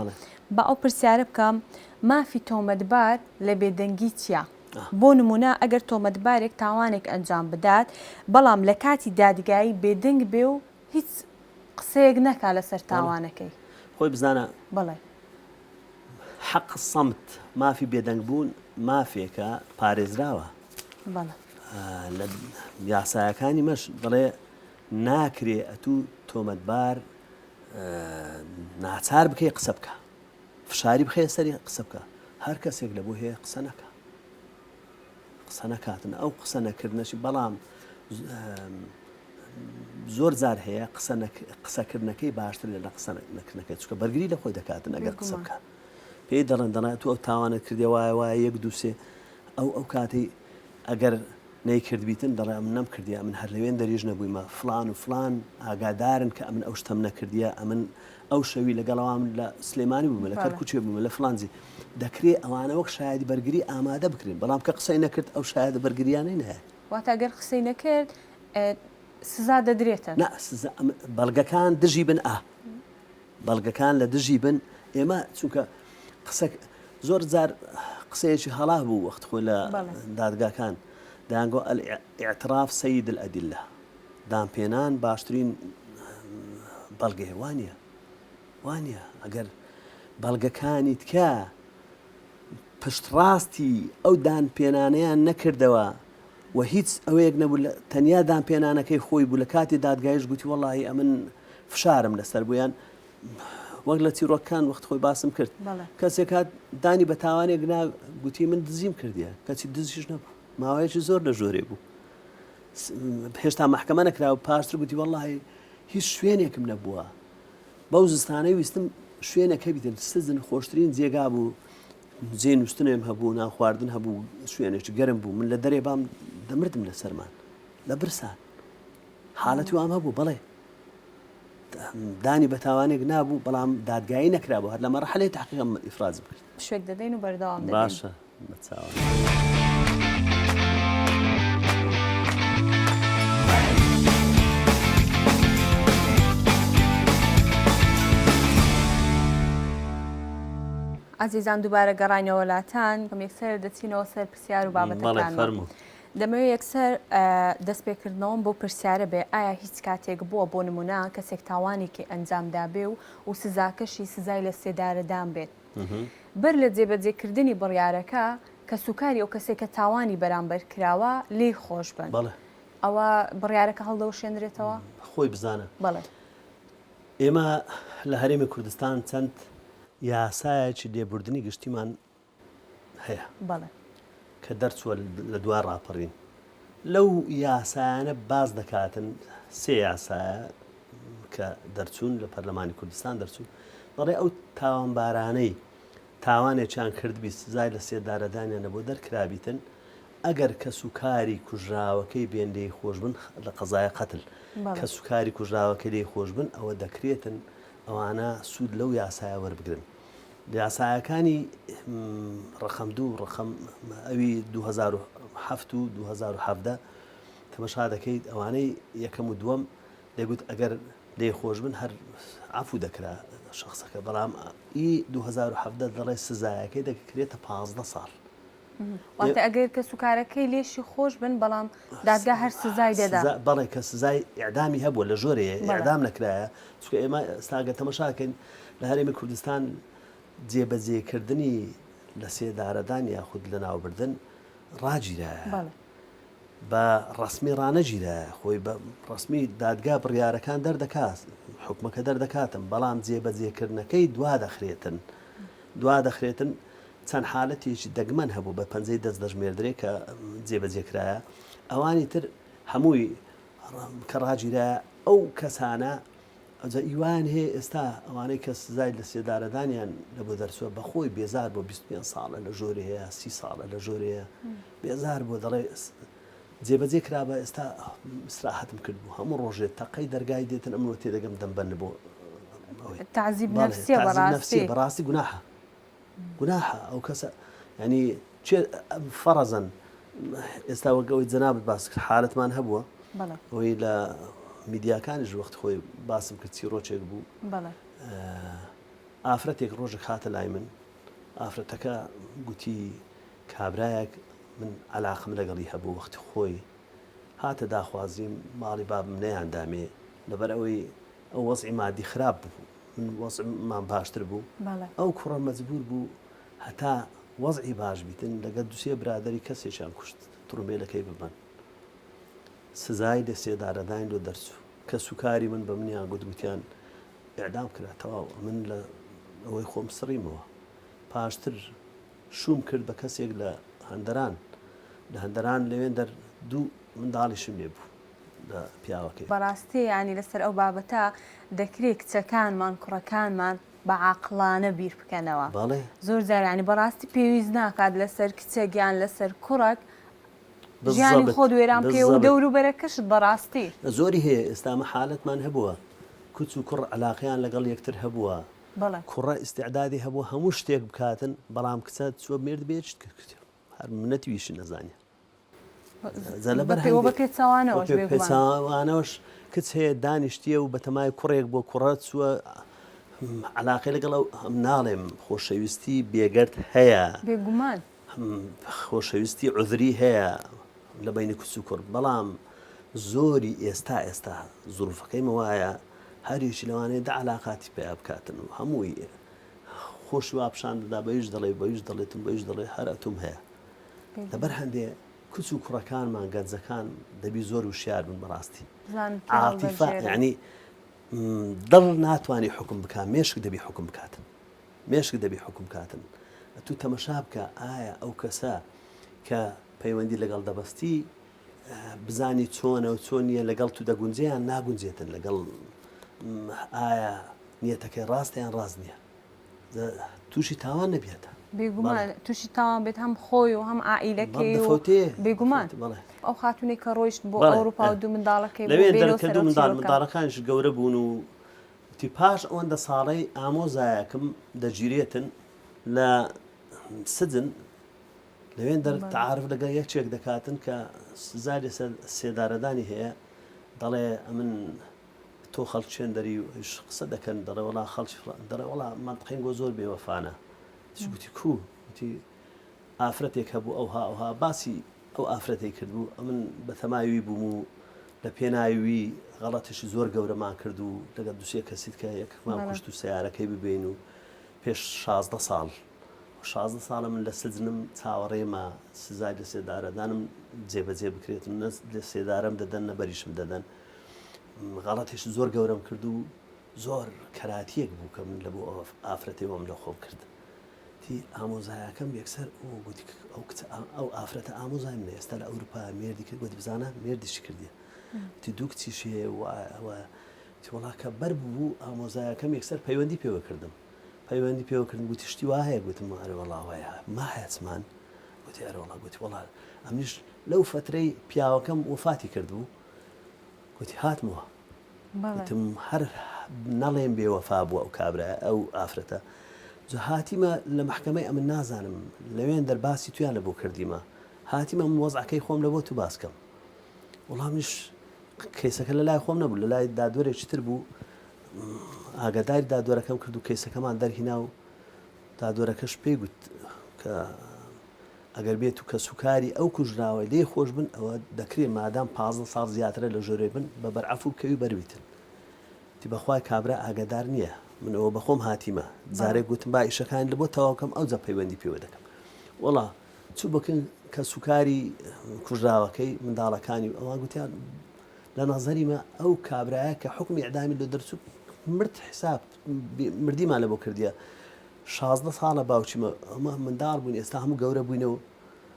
با ئەو پرسیارە بکەم مافی تۆمەتبار لە بێدەنگی چییە؟ بۆ نموونە ئەگەر تۆمەتبارێک تاوانێک ئەنجام بدات بەڵام لە کاتی دادگایی بێدەنگ بێ و هیچ قسەیەک نەکا لەسەر تاوانەکەی. خۆی بزانە. بەڵێ. حەق الصمت، مافی بێدەنگ بوون مافێکە پارێزراوە. بەڵێ. لە یاسایەکانی مەش دەڵێ ناکرێ ئەتوو تۆمەتبار ناچار بکەی قسە بکە فشاری بخەیە سەری قسە بکە هەر کەسێک لە بۆ هەیە قسە نەکە قسە نەکاتن ئەو قسە نەکردنەشی بەڵام زۆر جار هەیە قسە قسەکردنەکەی باشتر لە قسە نەکردنەکەی چکە بەرگری لە خۆی دەکاتن ئەگەر قسە بکە پێی دەڵێن دەڵێن تو ئەو تاوانە کردێ وایە وایە یەک دووسێ ئەو ئەو کاتەی ئەگەر نەیکردبیتن دەڵێ ئەمن نەمکردیە ئەمن هەر لەوێن دەریش نەبوویمە فڵان و فڵان ئاگادارن کە ئەمن ئەو شتەم نەکردیە ئەمن ئەو شەوی لەگەڵ ئەوان لە سلێمانی بوومە لە کەرکوچێ بوومە لە فڵان جی دەکرێ ئەوانە وەک شایەدی بەرگری ئامادە بکرێن بەڵام کە قسەی نەکرد ئەو شایەدە بەرگریانەی نایە. واتە گەر قسەی نەکرد سزا دەدرێتن؟ نا سزا بەڵگەکان دژی بن ئا. بەڵگەکان لە دژی بن ئێمە چونکە قسە زۆر جار قسەیەکی هەڵا بوو وەخت خۆی لە دادگاکان دەیانگۆ الاعتراف سید الادلە دانپێنان باشترین بەڵگەیە وانە وانە ئەگەر بەڵگەکانی تکە پشتڕاستی ئەو دانپێنانەیان نەکردەوە و هیچ ئەوەیەک نەبوو لە تەنیا دانپێنانەکەی خۆی بوو لە کاتی دادگایش گوتی وەڵاهی ئەمن فشارم لەسەر بوو یان وەک لە چیرۆکەکان وەخت خۆی باسم کرد کەسێک هات دانی بە تاوانێک نا گوتی من دزیم کردیە کەچی دزیش نەبوو ماوەیەکی زۆر لە ژۆرێ بوو هێشتا مەحکەمە نەکرا و پاشتر گوتی وەڵاهی هیچ شوێنێکم نەبووە بەو زستانەی ویستم شوێنێک هەبیتن سجن خۆشترین جێگا بوو جێ نووستنێم هەبوو نان خواردن هەبوو شوێنێکی گەرم بوو من لە دەرێ بام دەمردم لە سەرمان لە برسان حالەتی وام هەبوو بەڵێ دانی بە تاوانێک نابوو بەڵام دادگایی نەکرابوو هەر لە مەرحەلەی تحقیق ئیفراز بکرد پشوێک دەدەین و بەردەوام دەبین باشە بەچاوان. ئازیزان دووبارە گەڕاینەوە لاتان یەکسەر دەچینەوە سەر پرسیار و بابەتەکان دەمەوێت یەکسەر دەستپێکردنەوەم بۆ پرسیارە بێ ئایا هیچ کاتێک بووە بۆ نمونە کەسێک تاوانێکی ئەنجامدابێ و و سزاکەشی سزای لە سێدارەدان بێت بەر لە جێبەجێکردنی بڕیارەکە کەسوکاری ئەو کەسەی کە تاوانی بەرامبەر کراوە لێی خۆش بن. بەڵێ. ئەوە بڕیارەکە هەڵدەوەشێنرێتەوە؟ خۆی بزانە. بەڵێ. ئێمە لە هەرێمی کوردستان چەند یاسایەکی لێبوردنی گشتیمان هەیە. بەڵێ. کە دەرچووە لە دوای ڕاپەڕین. لەو یاسایانە باس دەکاتن سێ یاسایە کە دەرچوون لە پەرلەمانی کوردستان دەرچوون دەڵێ ئەو تاوانبارانەی تاوانێکیان کردبی سزای لە سێدارەدانیان لە بۆ دەرکرابیتن ئەگەر کەسوکاری کوژراوەکەی بێن لێی خۆش بن لە قەزای قەتل کەسوکاری کوژراوەکەی لێی خۆش بن ئەوە دەکرێتن ئەوانە سوود لەو یاسایە وەربگرن. یاسایەکانی ڕەقەم دوو ڕەقەم ئەوی 2007 و 2017 تەمەشا دەکەیت ئەوانەی یەکەم و دووەم دەگوت ئەگەر لێی خۆش بن هەر عەفو دەکرا شخصەکە بەڵام ئی 2017 دەڵێ سزایەکەی دەکرێتە 15 ساڵ واتە ئەگەر کەسوکارەکەی لێشی خۆش بن بەڵام دادگا هەر سزای دەدا. بەڵێ کە سزای ئیعدامی هەبووە لە ژۆرێ ئیعدام نەکرایە چونکە ئێمە ئێستا گەر تەمەشا کەین لە هەرێمی کوردستان جێبەجێکردنی لە سێدارەدان یاخود لەناوبردن ڕاگیرایە بە ڕەسمی ڕانەگیرایە خۆی بە ڕەسمی دادگا بڕیارەکان دەردەکات حکومەکە دەردەکاتن بەڵام جێبەجێکردنەکەی دوا دەخرێتن دوا دەخرێتن چەند حالەتێکی دەگمەن هەبوو بە پەنجەی دەست دەژمێردرێ کە جێبەجێ کرایە، ئەوانی تر هەمووی کە ڕاگیرایە ئەو کەسانە ئەوجا ئیوان هەیە ئێستا ئەوانەی کە سزای لە سێدارەدانیان لە بۆ دەرچووە بەخۆی بێزار بۆ 25 ساڵە لە ژۆرێ هەیە سی ساڵە لە ژۆرێ بێزار بۆ دەڵێ جێبەجێ کرابا ئێستا ئیسراحەتم کردبوو هەموو ڕۆژێ تەقەی دەرگای دێتن ئەمنەوە تێدەگەم دەمبەن بۆ. ئەوەی تەعزیب بەڵێ نەفسیە تەعزیب نەفسیە بەڕاستی. بەڕاستی گوناحە گوناحە ئەو کەسە یعنی چێ فەڕەزەن ئێستا وەک ئەوەی جەنابت باس کرد حالەتمان هەبووە بەڵێ ئەوەی لە میدیاکانیش وەخت خۆی باسم کرد چیڕۆکێک بوو بەڵێ ئافرەتێک ڕۆژێک هاتە لای من ئافرەتەکە گوتی کابرایەک من عەلاقەم لەگەڵی هەبوو وەختی خۆی هاتە داخوازیم ماڵی بابم نەیاندامێ لەبەر ئەوەی ئەو وەزعی مادی خراپ بوو من وەزعمان باشتر بوو ئەو کوڕە مەجبور بوو هەتا وەزعی باش بیتن لەگەڵ دوسێ برادری کەسێکیان کوشت تڕومبێلەکەی ببەن سزای لە سێدارەداین لۆ دەرچوو کەسوکاری من بە منیان گوت گوتیان ئیعدام کرا تەواو ئەمن لە ئەوەی خۆم سڕیمەوە پاشتر شووم کرد بە کەسێک لە هەندەران لە هەندەران لەوێن دەر دوو منداڵیشم لێ بوو لە پیاوەکەی. بەڕاستی یانی لەسەر ئەو بابەتە دەکرێ کچەکانمان کوڕەکانمان بە عاقڵانە بیر بکەنەوە بەڵێ. زۆر جار یانی بەڕاستی پێویست ناکات لەسەر کچێک یان لەسەر کوڕەک ژیانی بالضبط خۆت وێران بکەی و بالضبط. دەوروبەرەکەشت بەڕاستی. زۆری هەیە ئێستا ئەمە حالەتمان هەبووە کچ و کوڕ عەلاقەیان لەگەڵ یەکتر هەبووە بەڵێ. کوڕە ئیستعدادی هەبووە هەموو شتێک بکاتن بەڵام کچە چووە مێرد بێ چت کرد کچ هەر منەتی ویشی نەزانیە جا لەبەر بە هەندێ پێچەوانەوەش بێگومان. پێچەوانەوەش کچ هەیە دانیشتیە و بەتەمای کوڕێک بۆ کوڕە چووە عەلاقەی لەگەڵ ئەو ناڵێم خۆشەویستی بێگەرد هەیە بێگومان. خۆشەویستی عوزری هەیە لە بەینی کچ و کوڕ بەڵام زۆری ئێستا ئێستا زروفەکەی مە وایە هەریەکی لەوانەیە دە علاقاتی پیا بکاتن و هەمووی خۆشی وا پیشان دەدا بەویش دەڵێ بەویش دەڵێتم بەویش دەڵێ هەر ئەتوم هەیە لەبەر هەندێ کچ و کوڕەکانمان گەنجەکان دەبی زۆر وشیار بن بەڕاستی عاتیفە یعنی دڵ ناتوانانی حکم بکات مێشک دەبی حکم بکاتن مێشک دەبی حوکم کاتن ئەتوو تەمەشا بکە ئایا ئەو کەسە کە پەیوەندی لەگەڵ دەبەستی بزانی چۆنە و چۆن نییە لەگەڵ تو دەگونجێ یان ناگونجێتن لەگەڵ ئایا نیەتەکەی ڕاستە یان ڕاست نییە تووشی تاوان نەبێتە بێگومان تووشی تاوان بێت هەم خۆی و هەم عائیلەکەی بێگومان ئەو خاتونێک کە ڕۆیشت بۆ ئەوروپا و دوو منداڵەکەی لەوێ دەرکرد و منداڵ منداڵەکانیش گەورە بوون و وتی پاش ئەوەندە ساڵەی ئامۆزایەکم دەگیرێتن لە سجن لەوێن دەر تعارف لەگەڵ یەکێک دەکاتن کە سزای لەسەر سێدارەدانی هەیە دەڵێ ئەمن تۆ خەڵک چێن دەری و قسە دەکەن دەڵێ وڵا خەڵکی دەڵێ وڵا مەنتقین گۆ زۆر بێوەفانە گوتی کو وتی ئافرەتێک هەبوو ئەوها ئەوها باسی ئەو ئافرەتەی کردبوو ئەمن بەتەمای وی بووم و لە پێناوی وی غەڵەتێکی زۆر گەورەمان کرد و لەگەڵ دوسێ کەسیت کە یەکمان کوشت و سیارەکەی ببین و پێش 16 ساڵ 16 ساڵە من لە سجنم چاوەڕێمە سزای لە سێدارەدانم جێبەجێ بکرێت و لە سێدارەم دەدەن نە بەریشم دەدەن غەڵەتێکی زۆر گەورەم کرد و زۆر کەراتیەک بوو کە من لە بۆ ئافرەتی وەم لە خۆم کرد تی ئامۆزایەکەم یەکسەر ئەو گوتی ئەو کچە ئەو ئافرەتە ئامۆزای منە ئێستا لە ئەوروپا مێردی کرد گوتی بزانە مێردیشی کردیە تی دوو کچیشی هەیە و تی وەڵا کە بەر بوو ئامۆزایەکەم یەکسەر پەیوەندی پێوە کردم پەیوەندی پێوە کردم گوتی شتی وا هەیە گوتم ئەرێ وەڵا وایە مایە چمان گوتی ئەرێ وەڵا گوتی وەڵا ئەمنیش لەو فترەی پیاوەکەم وەفاتی کردبوو گوتی هاتمەوە وتم هەر نەڵێم بێ وەفا بووە ئەو کابرا ئەو ئافرەتە جا هاتیمە لە مەحکەمەی ئەمن نازانم لەوێن دەرباسی تویان لە بۆ کردیمە هاتیمە من وەزعەکەی خۆم لە بۆ تو باسکەم وەڵامیش کەیسەکە لە لای خۆم نەبوو لە لای دادوەرێکی تر بوو ئاگاداری دادوەرەکەم کرد و کەیسەکەمان دەرهینا و دادوەرەکەش پێی گوت کە ئەگەر بێت و کەسوکاری ئەو کوژراوە لێی خۆش بن ئەوە دەکرێ مادام 15 ساڵ زیاترە لە ژۆرێ بن بە بەرعەفو بکەوی بەرویتن تی بەخوای کابرا ئاگادار نییە من ئەوە بەخۆم هاتیمە جارێک گوتم با ئیشەکانی لە بۆ تەواوکەم ئەوجا پەیوەندی پێوە دەکەم وەڵا چوو بکن کەسوکاری کوژراوەکەی منداڵەکانی و ئەوان گوتیان لە نەزەریمە ئەو کابرایە کە حکمی ئەدامی لە دەرچوو مرد حساب مردیمان لە بۆ کردیە 16 ساڵە باوکی ئەمە منداڵ بوون ئێستا هەموو گەورە بووینە و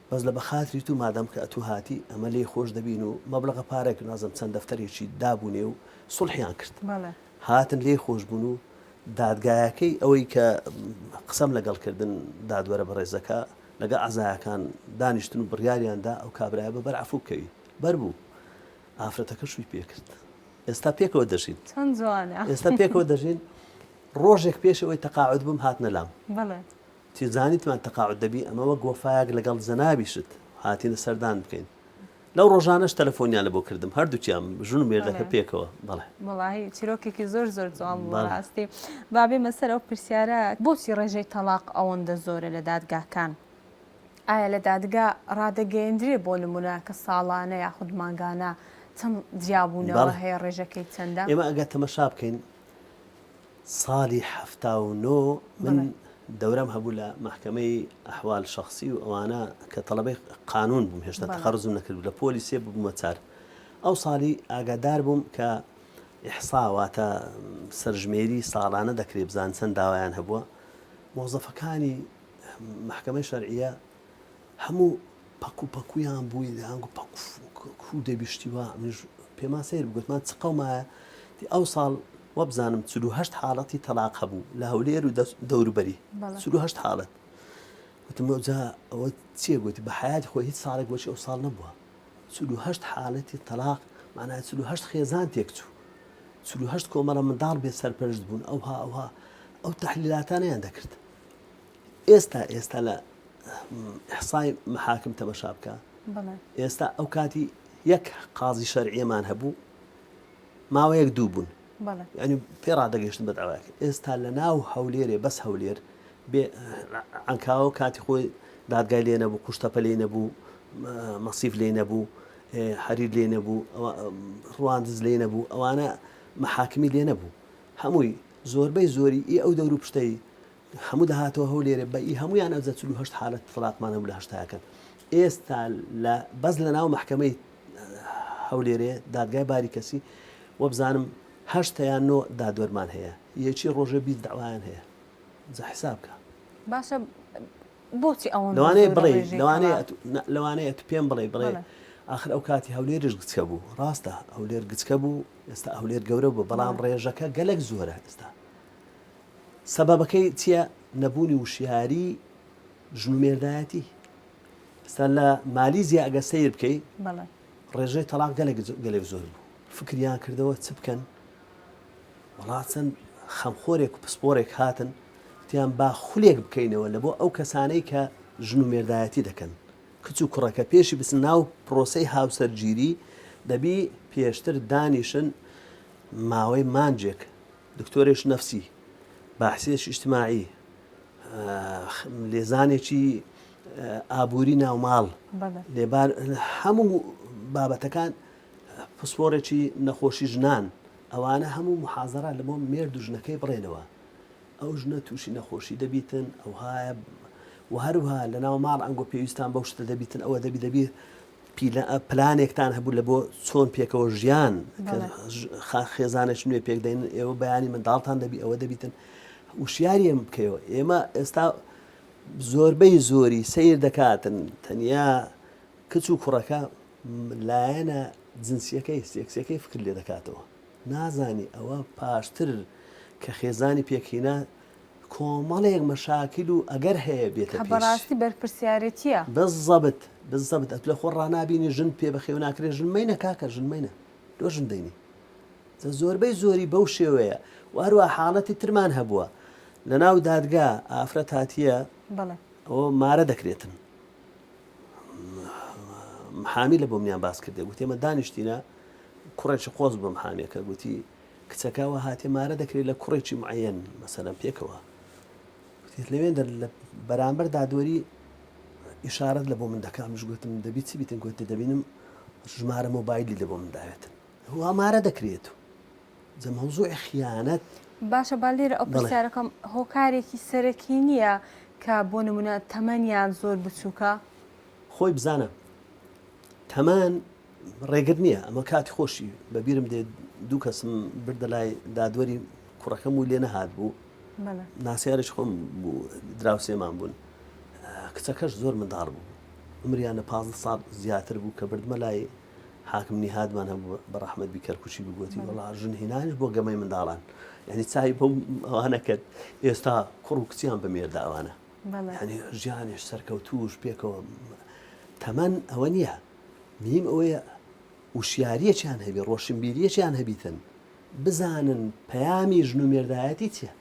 بەس لە بەخاتری تو مادەم کە ئەتوو هاتی ئەمە لێی خۆش دەبین و مەبلەغە پارەک نازم چەند دەفتەرێکی دابوونێ و سوڵحیان کرد هاتن لێی خۆش بوون و دادگایەکەی ئەوەی کە قسەم لەگەڵ کردن دادوەرە بەڕێزەکە لەگە ئازایەکان دانیشتن و بڕیاریان دا ئەو کابرایە بە بەر عەفوو بکەوی بەر بوو ئافرەتەکە شووی پێکرد ئێستا پێکەوە دەژین چەند جوانە ئێستا پێکەوە دەژین. ڕۆژێک پێش ئەوەی تەقاعود بم هاتنە لام. بەڵێ. وتی زانیتمان تەقاعود دەبی ئەمە وەک وەفایەک لەگەڵ جەنابیشت هاتینە سەردان بکەین. لەو ڕۆژانەش تەلەفۆنیان لە بۆ کردم هەردووکیان ژن و مێردەکە پێکەوە. بەڵێ. وەڵاهی چیرۆکێکی زۆر زۆر جوان بوو بەڕاستی. با بێمە سەر ئەو پرسیارە بۆچی ڕێژەی تەڵاق ئەوەندە زۆرە لە دادگاکان؟ ئایا لە دادگا ڕادەگەیەندرێ بۆ نمونە کە ساڵانە یاخود مانگانە چەند جیابوونەوە هەیە ڕێژەکەی چەندە؟ ئێمە ئەگەر تەمەشا بکەین ساڵی 79 من دەورەم هەبوو لە مەحکەمەی ئەحوال شخصی و ئەوانە کە تەڵەبەی قانون بووم هێشتا تەخەڕجم نەکرد لە پۆلی سێ ببوومە چار ئەو ساڵی ئاگادار بووم کە ئیحسا واتە سەرژمێری ساڵانە دەکرێت بزان چەند داوایان هەبووە مۆزەفەکانی مەحکەمەی شەرعیە هەموو پەکو پەکویان بووی دەیانگو پەکو کو دەبی شتی وا منیش پێمان سەیر بوو گوتمان چ قەومایە دی ئەو ساڵ وەبزانم 48 حاڵەتی تەلاق هەبوو لە هەولێر و دەوروبەری 48 حاڵەت گوتم ئەوجا ئەوە چییە گوتی بە حیاتی خۆی هیچ ساڵێک بۆچی ئەو ساڵ نەبووە 48 حاڵەتی تەلاق معنای 48 خێزان تێکچوو 48 کۆمەڵە منداڵ بێ سەرپەرشت بوون ئەوها ئەوها ئەو تحلیلاتانیان دەکرد ئێستا ئێستا لە ئیحسای محاکم تەمەشا بکە ئێستا ئەو کاتی یەک قازی شەرعیەمان هەبوو ماوەیەک دوو بوون ینی پێ ڕادەگەشتن بە داواکە ئێستا لە ناو هەولێرێ بەس هەولێر بێ ئەنکاوە کاتی خۆی دادگای لێ نەبوو قوشتەپە لێ نەبوو مەسیف لێ نەبوو حەریر لێ نەبوو ڕواندز لێ نەبوو ئەوانە محاکمی لێ نەبوو هەمووی زۆربەی زۆری ئی ئەو دەور و پشتەی هەموو دەهاتەوە هەولێرێ بە ئی هەموویان ئەوجا 48 حالەت تەڵاقمان هەبوو لە هەشتاکەن ئێستا لە بەس لە ناو مەحکەمەی هەولێرێ دادگای باری کەسی وەبزانم هەشت یان نۆ دادوەرمان هەیە یەکی ڕۆژێ 20 داوایان هەیە جا حساب کە باشە بۆچی ئەوەندە لەوانەیە بڵێ لەوانەیە لەوانەیە تو پێم بڵێ بڵێ آخر ئەو کاتی هەولێرش گچکە بوو ڕاستە هەولێر گچکە بوو ئێستا هەولێر گەورە بوو بەڵام ڕێژەکە گەلک زۆرە ئێستا سەبەبەکەی چیە؟ نەبوونی وشیاری ژن و مێردایەتی. ئێستا لە مالیزیا ئەگەر سەیر بکەی ڕێژەی تەڵاق گەلێک گەلێک زۆر بوو. فکریان کردەوە چ بکەن؟ وەڵا چەند خەمخۆرێک و پسپۆرێک هاتن وتیان با خولێک بکەینەوە لە بۆ ئەو کەسانەی کە ژن و مێردایەتی دەکەن کچ و کوڕەکە پێشی بچن ناو پرۆسەی هاوسەرگیری دەبی پێشتر دانیشن ماوەی مانجێک دکتۆرێکی نەفسی، باحسێکی ئیجتماعی، لێزانێکی ئابووری ناوماڵ، لێبار هەموو بابەتەکان پسپۆڕێکی نەخۆشی ژنان ئەوانە هەموو محازەرە لە بۆ مێرد و ژنەکەی بڕێنەوە ئەو ژنە تووشی نەخۆشی دەبیتن ئەوهایە و هەروها لە ناو ماڵ ئەنگۆ پێویستان بەو شتە دەبیتن ئەوە دەبی دەبی پلانێکتان هەبوو لە بۆ چۆن پێکەوە ژیان خێزانێک نوێ پێک دەین ئێوە بەیانی منداڵتان دەبی ئەوە دەبیتن وشیاریم بکەیەوە ئێمە ئێستا زۆربەی زۆری سیر دەکاتن تەنیا کچ و کوڕەکە لایەنە جنسیەکەی سێکسەکەی فکر لێ دەکاتەوە نازانی ئەوە پاشتر کە خێزانی پێکهینا کۆمەڵێک مەشاکیل و ئەگەر هەیە بێتە پێش. بەڕاستی بەرپرسیارێتیە. بزەبت بزەبت ئەتو لە خۆ ڕانابینی ژن پێ بەخێو ناکرێ ژن مەینە کاکە ژن مەینە لۆ ژن دەینی جا زۆربەی زۆری بەو شێوەیە و هەروە حاڵەتی ترمان هەبووە لە ناو دادگا ئافرەت هاتیە بەڵێ ئەوە مارە دەکرێتن محامی لە بۆ منیان باس کردێ گوتی ئێمە دانیشتینە کوڕێکی قۆز بۆ محامیەکە گوتی کچەکە وا هاتێ مارە دەکرێت لە کوڕێکی معەن مەسەلەن پێکەوە گوتی لەوێن دەر لە بەرامبەر دادوەری ئیشارەت لە بۆ من دەکا منش گوتم دەبی چی بیتن گوتی دەبینم ژمارە مۆبایلی لە بۆ من داوێتن وا مارە دەکرێت جە مەوزوعی خیانەت باشە با لێرە ئەو پرسیارەکەم هۆکارێکی سەرەکی نییە کە بۆ نمونە تەمەنیان زۆر بچووکە خۆی بزانە تەمەن ڕێگر نییە ئەمە کاتی خۆشی بە بیرم دێ دوو کەسم بردە لای دادوەری کوڕەکەم و لێ نەهات بوو ناسیارش خۆم بوو دراوسێمان بوون کچەکەش زۆر منداڵ بوو عمریان لە 15 ساڵ زیاتر بوو کە بردمە لای حاکم نیهادمان هەبوو بە ڕەحمەت بی کەرکوچی بگوتی وەڵا ژن هینانیش بۆ گەمەی منداڵان یعنی چای بۆم ئەوانە کرد ئێستا کوڕ و کچیان بە مێردە ئەوانە یعنی ژیانیش سەرکەوتوش پێکەوە تەمەن ئەوە نییە میم ئەوەیە وشیاریەکیان هەبی ڕۆشنبیریەکیان هەبیتن بزانن پەیامی ژن و مێردایەتی چیە.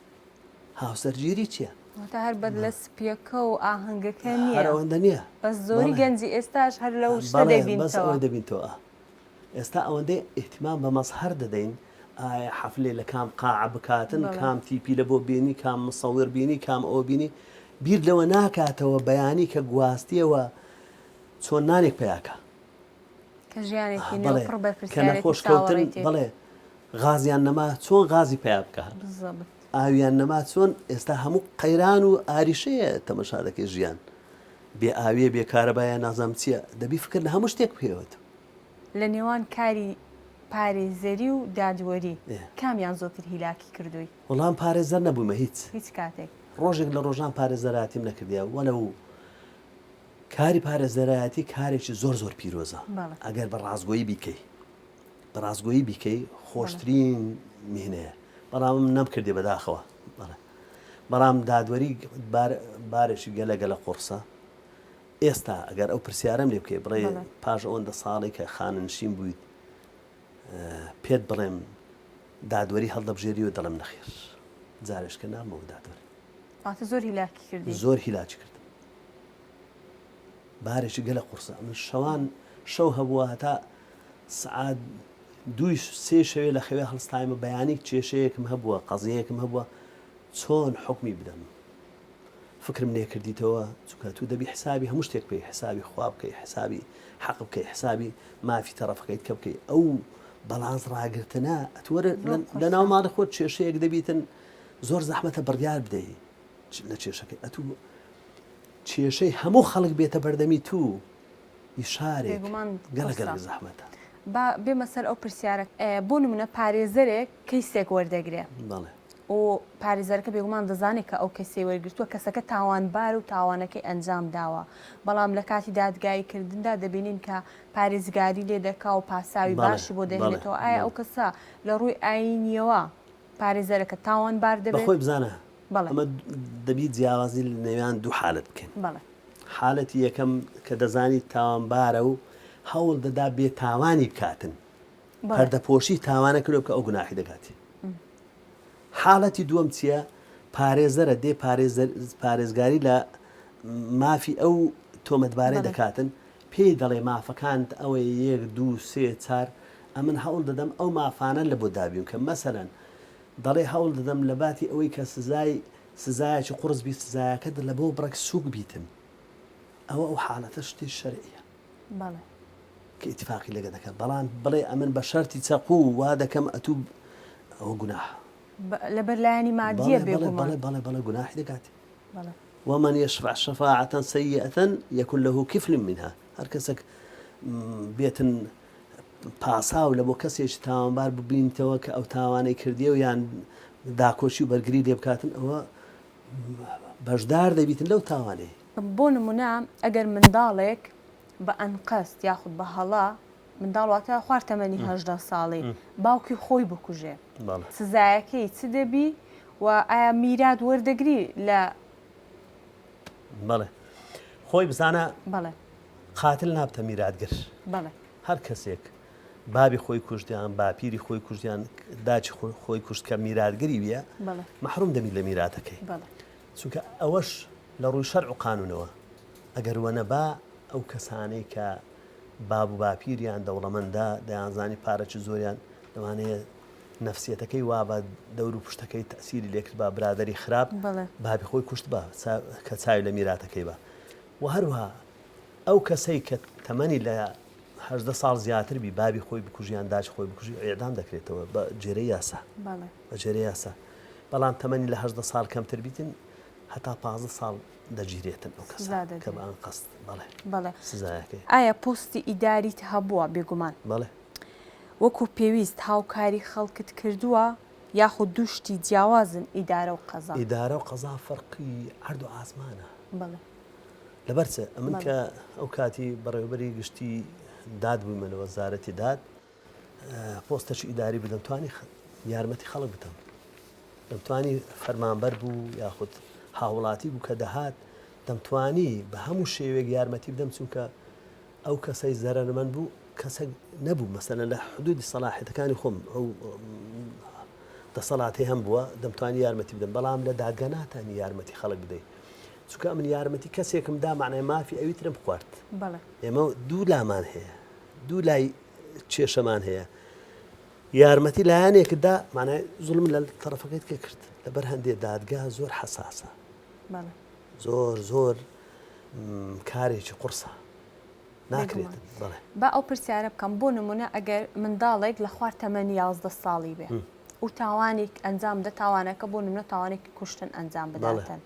هاوسەرگیری چییە؟ واتە هەر بەدلە سپیەکە و ئاهەنگەکە نییە. هەر ئەوەندە نییە. بەس زۆری گەنجی ئێستاش هەر لەو شتە دەبینتەوە. بەس ئەوەی دەبینتەوە. ئێستا ئەوەندەی ئیهتیمام بە مەزهەر دەدەین، ئایا حەفلێ لە کام قاعە بکاتن، کام تیپی لە بۆ بێنی، کام مسەور بینی، کام ئەوە بینی، بیر لەوە ناکاتەوە بەیانی کە گواستیەوە چۆن نانێک پەیا کا. کە ژیانێکی نوێ و پڕ کە بەرپرسیارێتی نەخۆش کەوتن چاوەڕێیتی. بەڵێ غازیان نەما چۆن غازی پەیا بکا. بالضبط. ئاویان نەما چۆن ئێستا هەموو قەیران و ئاریشەیە تەمەشا دەکەی ژیان بێ ئاویە بێ کارەبایە نازانم چیە دەبی فکر لە هەموو شتێک بکەیەوە تۆ. لە نێوان کاری پارێزەری و دادوەری کامیان زۆرتر هیلاکی کردووی؟ وەڵا من پارێزەر نەبوومە هیچ. هیچ کاتێک. ڕۆژێک لە ڕۆژان پارێزەرایەتیم نەکردیە وەلەو کاری پارێزەرایەتی کارێکی زۆر زۆر پیرۆزە ئەگەر بە ڕاستگۆیی بیکەی بە ڕاستگۆیی بیکەی خۆشترین میهنەیە بەڵام من نەمکردی بەداخەوە بەڵێ بەڵام دادوەری بارێکی گەلە گەلە قوڕسە ئێستا ئەگەر ئەو پرسیارم لێ بکەی بڵێ پاش ئەوەندە ساڵی کە خانەنشین بوویت پێت بڵێم دادوەری هەڵدەبژێری و دەڵێم نەخێر جارێشکە نامەوە دادوەر واتە زۆر هیلاکی کردی زۆر هیلاکی کردم بارێکی گەلە قورسە من شەوان شەو هەبووە هەتا سعات دووی سێ شەوێ لە خەوێ هەڵستایمە بەیانی کێشەیەکم هەبووە قەزیەیەکم هەبووە چۆن حوکمی بدەم فکرم لێکردیتەوە چونکە تو دەبی حسابی هەموو شتێک بکەی حسابی خوا بکەی حسابی حەق بکەی حسابی مافی تەڕەفەکەیت کە بکەی ئەو بەڵانس ڕاگرتنە ئەتوەرە لە ناو ماڵی خۆت کێشەیەک دەبیتن زۆر زەحمەتە بڕیار بدەی لە کێشەکەی ئەتوو کێشەی هەموو خەڵک بێتە بەردەمی تو ی شارێک بێگومان گەلە قورسە. گەلەک زەحمەتە. با بێمە سەر ئەو پرسیارە بۆ نمونە پارێزەرێک کەیسێک وەردەگرێ بەڵێ. و پارێزەرەکە بێگومان دەزانێت کە ئەو کەسەی وەرگرتووە کەسەکە تاوانبارە و تاوانەکەی ئەنجام داوە بەڵام لە کاتی دادگایی کردندا دەبینین کە پارێزگاری لێ دەکا و پاساوی بەڵێ باشی بۆ بەڵێ دەهێنێتەوە ئایا بەڵێ. ئەو کەسە لە ڕووی ئایینیەوە پارێزەرەکە تاوانبار دەبێت؟ بەخۆی بزانە بەڵێ. ئەمە دەبی جیاوازی لە نێوان دوو حالەت بکەین. بەڵێ. حالەتی یەکەم کە دەزانی تاوانبارە و هەوڵ دەدا بێ تاوانی بکاتن پەردەپۆشی تاوانە کردو بکە ئەو گوناحی دەکاتی حاڵەتی دووەم چییە پارێزەرە دێ پارێزگاری لە مافی ئەو تۆمەتبارەی دەکاتن پێی دەڵێ مافەکانت ئەوەی یەک دوو سێ چار ئەمن هەوڵ دەدەم ئەو مافانە لە بۆ دابین کە مەسەرەن دەڵێ هەوڵ دەدەم لە باتی ئەوەی کە سزای سزایەکی قوڕس بی سزایەکەت لە بۆ بڕێک سوک بیتن ئەوە ئەو حاڵەتە شتی شەرعیە بەڵێ کە ئیتفاقی لەگە دەکەن بەڵام بڵێ ئەمن بە شەرتی چەقوو وا دەکەم ئەتوو ئەوە گوناح لەبەر لایەنی مادیە بێ بەڵێ بەڵێ بەڵێ گوناحی دەکات ومن يشفع شفاعة سيئة يكن له كفل منها هەر کەسێک بێتن پاساو لە بۆ کەسێکی تاوانبار ببینیتەوە کە ئەو تاوانەی کردیە و یان داکۆکی و بەرگری لێ بکاتن ئەوە بەشدار دەبیتن لەو تاوانەی. بۆ نمونە ئەگەر منداڵێک بە ئەنقەست یاخود بە هەڵە، منداڵ واتە خوار تەمەنی 18 ساڵی، باوکی خۆی بکوژێ سزایەکەی چ دەبی و ئایا میرات وەردەگری لە بەڵێ خۆی بزانە بەڵێ قاتل نابتە میراتگر. بەڵێ. هەر کەسێک بابی خۆی کوشت یان باپیری خۆی کوشت یان داچی خۆی کوشت کە میراتگری ویە مەحروم دەبیت لە میراتەکەی چونکە ئەوەش لە ڕووی شەرع و قانونەوە ئەگەر وەنەبا ئەو کەسانەی کە باب و باپیریان دەوڵەمەندە دەیانزانی پارەی زۆریان لەوانەیە نەفسیەتەکەی وا بە دەور و پشتەکەی تەسیری لێکرد با برادری خراپ بابی خۆی کوشت بە کە چاوی لە میراتەکەی بە و هەروها ئەو کەسەی کە تەمەنی لە 18 ساڵ زیاتر بی بابی خۆی بکوژی یان داچ خۆی بکوژی ئێعدام دەکرێتەوە بە جێرەی یاسا بە جێرەی یاسا بەڵام تەمەنی لە 18 ساڵ کەمتر بیتن هەتا 15 ساڵ دەگیرێتن ئەو کەسە کە بە ئەنقەست بەڵێ بەڵێ سزایەکەی. ئایا پۆستی ئیداریت هەبووە؟ بێگومان. بەڵێ. وەکو پێویست هاوکاری خەڵکت کردووە یاخود دوو شتی جیاوازن ئیدارە و قەزا؟ ئیدارە و قەزا فەرقی عەرد و ئاسمانە. بەڵێ. لەبەر چ؟ ئەمن کە ئەو کاتی بەڕێوەبەری گشتی داد بوویمە لە وەزارەتی داد، پۆستەکی ئیداری بوو دەمتوانی یارمەتی خەڵک بدەم. دەمتوانی فەرمانبەر بوو یاخود هاوڵاتی بوو کە دەهات دەمتوانی بە هەموو شێوەیەک یارمەتی بدەم چونکە ئەو کەسەی زەرەرمەند بوو کەسێک نەبوو مەسەلەن لە حدودی سەلاحیەتەکانی خۆم ئەو دەسەڵاتی هەم بووە دەمتوانی یارمەتی بدەم بەڵام لە دادگا ناتانی یارمەتی خەڵک بدەیت چونکە ئەمن یارمەتی کەسێکم دا معنای مافی ئەوی ترم خوارد ئێمە دوو لامان هەیە دوو لای کێشەمان هەیە یارمەتی لایەنێکت دا معنای زوڵم لە تەڕەفەکەیت کە کرد لەبەر هەندێ دادگا زۆر حەساسە زۆر زۆر کارێکی قورسە ناکرێت بەڵێ با ئەو پرسیارە بکەم بۆ نمونە ئەگەر منداڵێک لە خوار تەمەنی یازدە ساڵی بێ و تاوانێک ئەنجام دە تاوانەکە بۆ نمونە تاوانێکی کوشتن ئەنجام بداتن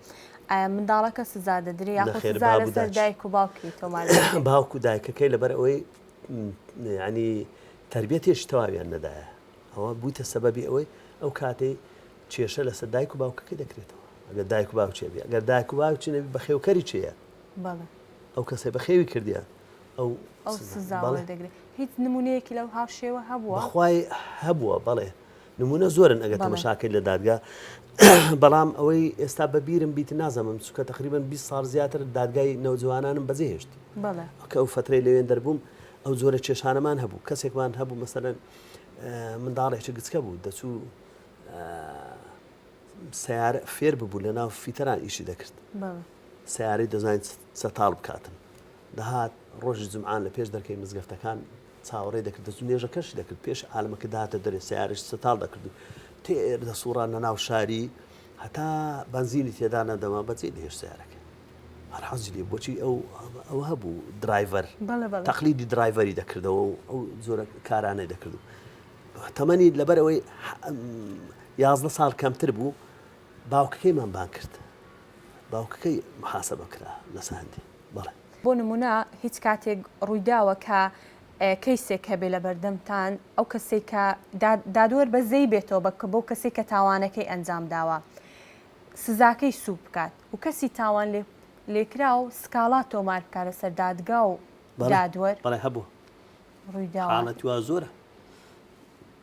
ئایا منداڵەکە سزا دەدرێ یاخود سزا لەسەر دایک و باوکی تۆمار باوک و دایکەکەی لەبەر ئەوەی ینی تەربیەتێکی تەواویان نەدایە ئەوە بوویتە سەبەبی ئەوەی ئەو کاتەی کێشە لەسەر دایک و باوکەکەی دەکرێتەوە ئەگەر دایک و باوکێ بێ ئەگەر دایک و باوکی نەبی بەخێوکەری چێە ئەو کەسەی بەخێوی کردیە ئەو سزا دەگرێت هیچ نمونەیەکی لەو هاوشێوە هەبووە بەخوای هەبووە بەڵێ نمونە زۆرن ئەگەر تەمەشاکەی لە دادگا بەڵام ئەوەی ئێستا بە بیرم بیت نازانم چونکە تقریبا 20 ساڵ زیاتر دادگای نەوجوانانم بەجێهێشت کە ئەو فترەی لەوێن دەربووم ئەو جۆرە کێشانەمان هەبوو کەسێکمان هەبوو مەسەلەن منداڵێکی گچکە بوو دەچوو سیارە فێر ببوو لە ناو فیتەران ئیشی دەکرد سیارەی دەزانین سەتاڵ بکاتن دەهات ڕۆژی جمعان لە پێش دەرکەی مزگەفتەکان چاوەڕێی دەکرد دەچوو نوێژەکەشی دەکرد پێش عالەمەکە دەهاتە دەرێ سەیارەش سەتاڵ دەکرد و تێر دەسوڕان لە ناو شاری هەتا بەنزینی تێدا نەدەما بەجێ دەهێشت سەیارەکە هەر حەزی لێ بۆچی ئەو ئەوە هەبوو driver تەقلیدی driver ی دەکردەوە و ئەو جۆرە کارانەی دەکرد و تەمەنی لەبەر ئەوەی 11 ساڵ کەمتر بوو باوکەکەیمان بان کرد باوکەکەی محاسبە کرا لەسە هەندێ بەڵێ. بۆ نموونە هیچ کاتێک ڕوویداوە کە کەیسێک هەبێ لەبەردەمتان ئەو کەسەی کە دادوەر بەزەی بێتەوە بە بەو کەسەی کە تاوانەکەی ئەنجام داوە سزاکەی سووک بکات و کەسی تاوان لێکراو سکاڵا تۆمار بکات لەسەر دادگا و دادوەر؟ بەڵێ هەبووە. ڕوویداوە. حاڵەتی وا زۆرە.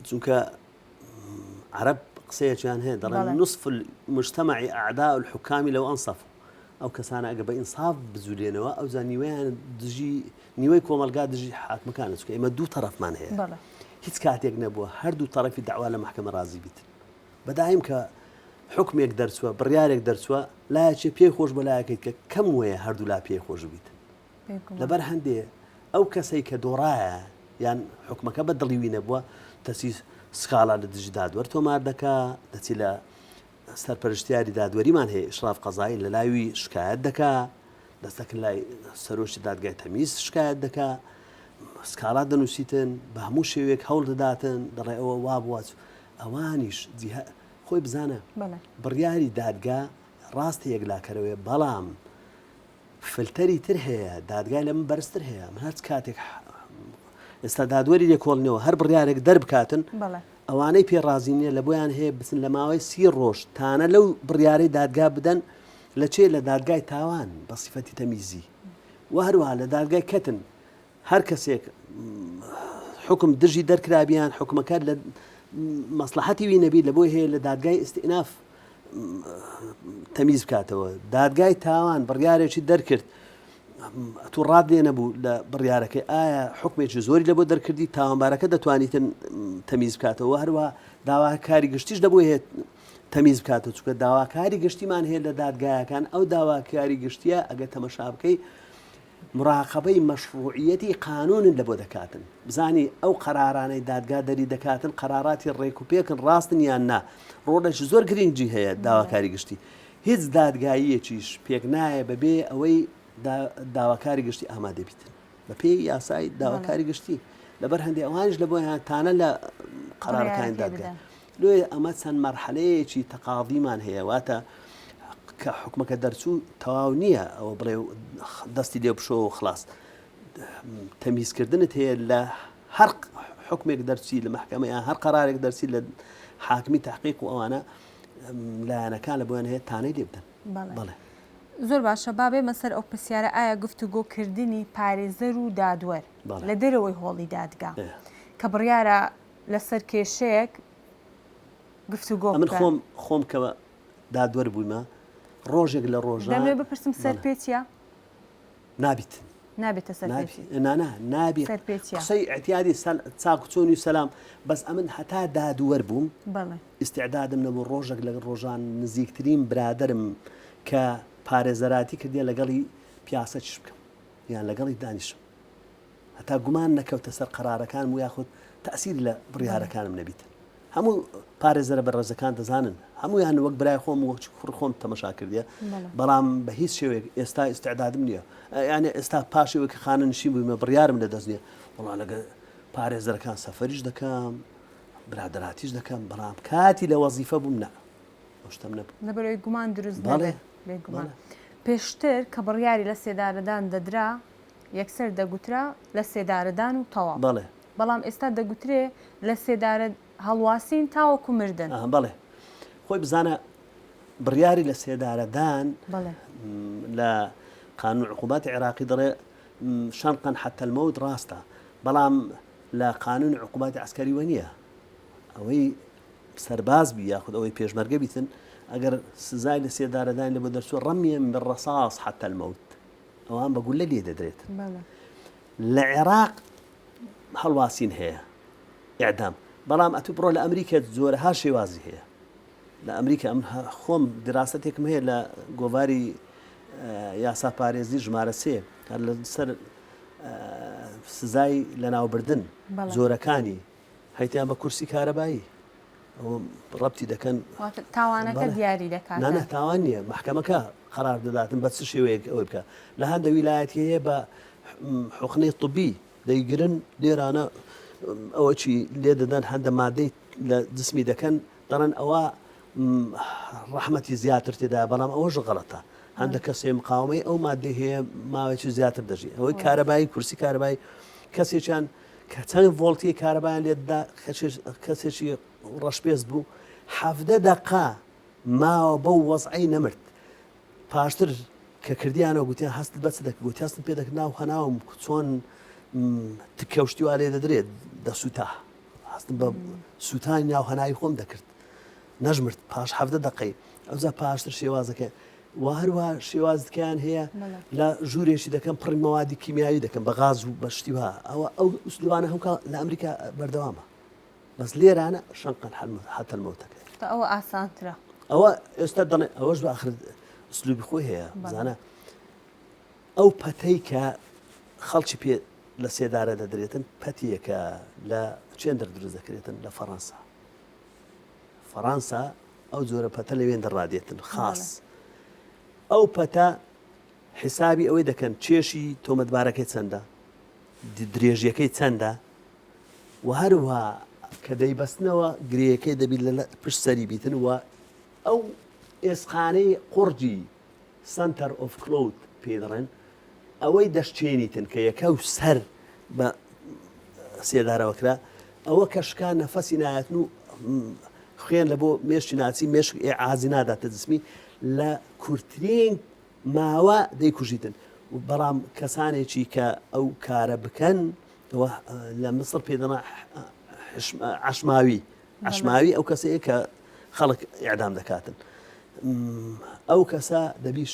چونکە عەرەب قسەیەکیان هەیە دەڵێن نصف المجتمع اعداء الحكام لو انصفوا ئەو کەسانە ئەگە بە ئینساف بجولێنەوە ئەوجا نیوەیان دژی نیوەی کۆمەلگا دژی حاکمەکانە چونکە ئێمە دوو تەرەفمان هەیە هیچ کاتێک نەبووە هەردوو تەرەفی داوا لە محکمە ڕازی بیت بەدایم کە حکمێک دەرچووە بڕیارێک دەرچووە لایەکێ پێی خۆش بە لایەکەی کە کەم وەیە هەردوو لا پێی خۆش بیت لەبەر هەندێ ئەو کەسەی کە دۆڕایە یان حکومەکە بە دڵی وی نەبووە دەچی سکاڵا لە دژی دادوەر تۆمار دەکا دەچی لە سەرپەرشتیاری دادوەریمان هەیە ئیشراف قەزایی لە لاوی شکایەت دەکا دەستەکە لای سەرۆکی دادگای تەمیز شکایەت دەکا سکاڵا دەنووسیتن بە هەموو شێوەیەک هەوڵ دەداتن دەڵێ ئەوە وا بووە ئەوانیش خۆی بزانە بڕیاری دادگا ڕاستە یەکلاکەرەوەیە بەڵام فلتەری تر هەیە دادگای لە من بەرزتر هەیە من هەرچ کاتێک ئێستا دادوەری لێکۆڵنەوە هەر بڕیارێک دەربکاتن ئەوانەی پێ ڕازی نییە لە بۆیان هەیە بچن لە ماوەی سی ڕۆژ تانە لەو بڕیارەی دادگا بدەن لە چێ لە دادگای تاوان بە سیفەتی تەمیزی و هەروەها لە دادگای کەتن هەر کەسێک حکم دژی دەرکرابیان حکومەکە لە مەسلحەتی وی نەبی لە بۆی هەیە لە دادگای ئیسیناف تەمیز بکاتەوە دادگای تاوان بڕیارێکی دەرکرد تو ڕات لێ نەبوو لە بڕیارەکەی ئایا حکمێکی زۆری لە بۆ دەرکردی تاوانبارەکە دەتوانیتن تەمیز بکاتەوە هەروە داواکاری گشتیش دەبوو هەیە تەمیز بکاتەوە چونکە داواکاری گشتیمان هەیە لە دادگایەکان ئەو داواکاری گشتیە ئەگەر تەمەشا بکەی مراقەبەی مەشڕوعیەتی قانونت لەبۆ دەکاتن بزانی ئەو قەرارانەی دادگا دەری دەکاتن قەراراتی ڕێک و پێکن ڕاستن یان نا ڕۆڵێکی زۆر گرنگی هەیە داواکاری گشتی هیچ دادگاییەکیش پێک نایە بەبێ ئەوەی داواکاری گشتی ئامادە بیتن بە پێی یاسای داواکاری گشتی لەبەر هەندێک ئەوانیش لە بۆیان تانە لە قەرارەکانی دادگا لۆیە ئەمە چەند مەرحەلەیەکی تەقاضیمان هەیە واتە کە حکومەکە دەرچوو تەواو نییە ئەوە بڵێ دەستی لێ بشۆ و خلاص تەمیزکردنت هەیە لە هەر حکمێک دەرچی لە محکمە یان هەر قەرارێک دەرچی لە حاکمی تحقیق و ئەوانە لایەنەکان لە بۆیان هەیە تانەی لێ بدەن بەڵێ. زۆر باشە با بێمە سەر ئەو پرسیارە ئایا گفتوگۆکردنی پارێزەر و دادوەر لە دەرەوەی هۆڵی دادگا کە بڕیارە لەسەر کێشەیەک گفتوگۆ بکەن. ئەمن خۆم خۆم کە دادوەر بوویمە ڕۆژێک لە ڕۆژان. دەمەوێت بپرسم سەرپێچیە؟ نابیتن. نابێتە سەرپێچی. نا نا نابی سەرپێچیە. قسەی ئیعتیادی سەل چاک و چۆنی و سەلام بەس ئەمن هەتا دادوەر بووم بەڵێ. ئیستعدادم نەبوو ڕۆژێک لە ڕۆژان نزیکترین برادەرم کە پارێزەراتی کردیە لەگەڵی پیاسەکیش بکەم یان لەگەڵی دانیشم هەتا گومان نەکەوتە سەر قەرارەکانم و یاخود تەئسیر لە بڕیارەکانم نەبیتن. هەموو پارێزەرە بەڕێزەکان دەزانن هەموویان وەک برای خۆم وەک کوڕ خۆم تەمەشا کردیە بەڵام بە هیچ شێوەیەک ئێستا ئیستعدادم نییە یانە ئێستا پاشەوەی کە خانە نشین بوویمە بڕیارم لە دەست نییە وەڵا لەگە پارێزەرەکان سەفەریش دەکەم برادەراتیش دەکەم بەڵام کاتی لە وەزیفە بووم نا ئەو شتەم نەبوو لەبەرەوەی گومان دروست نەبێت بێگومان پێشتر کە بڕیاری لە سێدارەدان دەدرا یەکسەر دەگوترا لە سێدارەدان و تەواو. بەڵێ. بەڵام ئێستا دەگوترێ لە سێدارە هەڵواسین تاوەکو مردن. ئەها بەڵێ. خۆی بزانە بڕیاری لە سێدارەدان بەڵێ. لە قانون عقوباتی عێراقی دەڵێ شەنقا حتى الموت ڕاستە بەڵام لە قانون عقوباتی عەسکەری وە نییە. ئەوەی سەرباز بی یاخود ئەوەی پێشمەرگە بیتن ئەگەر سزای لە سێدارەدان لە بۆ دەرچوو رميا بالرصاص حتى الموت ئەوان بە گولە لێ دەدرێت لە عێراق هەڵواسین هەیە ئیعدام بەڵام ئەتو بڕۆ لە ئەمریکا جۆرەها شێوازی هەیە لە ئەمریکا ئەم خۆم دراستێکم هەیە لە گۆڤاری یاسا پارێزی ژمارە سێ هەر لەسەر سزای لەناوبردن جۆرەکانی هەیتیان بە کورسی کارەبایی ئەوە ڕەبتی دەکەن. واتە تاوانەکە دیاری دەکات. نا نا تاوان نییە مەحکەمەکە قەرار دەداتن بە چ شێوەیەک ئەوەی بکە لە هەندە ویلایەتی هەیە بە حوقنەی طبی دەیگرن لێرانە ئەوە چی لێ دەدەن هەندە مادەی لە جسمی دەکەن دەڵێن ئەوە ڕەحمەتی زیاتر تێدا بەڵام ئەوەش غەڵەتە هەندە کەسێ مقاومەی ئەو مادەی هەیە ماوەیەکی زیاتر دەژی ئەوەی کارەبایی کورسی کارەبایی کەسێکیان کە چەند ڤۆڵتی کارەبایان لێددا کەسێکی ڕەشپێست بوو حەڤدە دەقە ماوە بەو وەزعەی نەمرد پاشتر کە کردیانەوە گوتیان هەست بەچ دەکرد گوتی هەستم پێ دەکرد ناو هەناوم چۆن تکەوشتی وا لێ دەدرێت دەسووتا هەستم بە سووتانی ناو هەناوی خۆم دەکرد نەژمرد پاش حەڤدە دەقەی ئەوجا پاشتر شێوازەکە و هەروە شێوازکەیان هەیە لە ژوورێکی دەکەم پڕی مەوادی کیمیاوی دەکەم بە غاز و بە شتی وا ئەوە ئەو ئوسلوبانە هەوکە لە ئەمریکا بەردەوامە بەس لێرانە شەنقەن حەتە المەوتەکە ئەوە ئاسانترە ئەوە ئێستا دەڵێ ئەوەش بە ئاخر ئوسلوبی خۆی هەیە زانە ئەو پەتەی کە خەڵکی پێ لە سێدارە دەدرێتن پەتیەکە لە چێندەر دروست دەکرێتن لە فەڕەنسا فەڕەنسا ئەو جۆرە پەتە لەوێن دەڕادێتن خاص ئەو پەتە حسابی ئەوەی دەکەن کێشی تۆمەتبارەکەی چەندە درێژیەکەی چەندە و هەروها کە دەیبەستنەوە گرێیەکەی دەبیت لە پشت سەری بیتن و ئەو ئێسقانەی قوڕگی center of cloth پێی دەڵێن ئەوەی دەشچێنیتن کە یەکە و سەر بە سێدارەوە کرا ئەوە کە شکا نەفەسی نایەتن و خوێن لە بۆ مێشکی ناچی مێشک ئێعازی ناداتە جسمی لە کورتترین ماوە دەیکوژیتن بەڵام کەسانێکی کە ئەو کارە بکەن لە مسڕ پێ دەڵێن عەشماوی عەشماوی ئەو کەسەیە کە خەڵک ئیعدام دەکاتن ئەو کەسە دەبی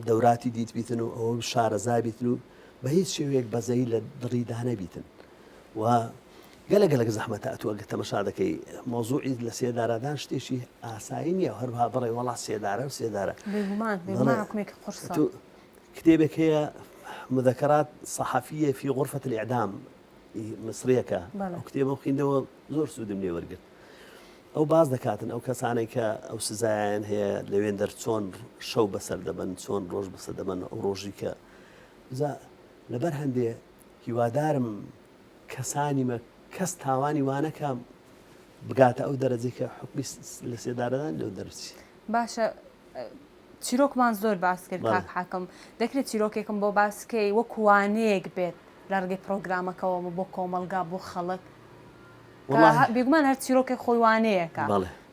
دەوراتی دیت بیتن و ئەوە شارەزا بیتن و بە هیچ شێوەیەک بەزەی لە دڵیدا نەبیتن و گەلە گەلک زەحمەتە ئەتوو ئەگە تەمەشا دەکەی مەوزوعی لە سێدارەدان شتێکی ئاسایی نییە هەروها بڵێ وەڵا سێدارە و سێدارە بێگومان بێگومان حکومێکی قورسە کتێبێک هەیە مذكرات صحفية في غرفة الإعدام میسریەکە ئەو کتێبم خویندەوە زۆر سوودم لێ وەرگرت ئەو باز دەکاتن ئەو کەسانێک کە ئەو سزایان هەیە لەوێن دەر چۆن شەو بەسەر دەبن چۆن ڕۆژ بەسەر دەبن ئەو ڕۆژی کە لەبەر هەندێ هیوادارم کەسانی مە کەس تاوانی وانەکە بگاتە ئەو دەرەجەی کە حکمی لە سێدارەدان لەو دەرچی باشە چیرۆکمان زۆر باس کرد کاک حاکم دەکرێت چیرۆکێکم بۆ باس کەی وەکو وانەیەک بێت لە ڕێگەی پرۆگرامەکەەوە بۆ کۆمەڵگا بۆ خەڵک بێگومان هەر چیرۆکێک خۆی وانەیەکە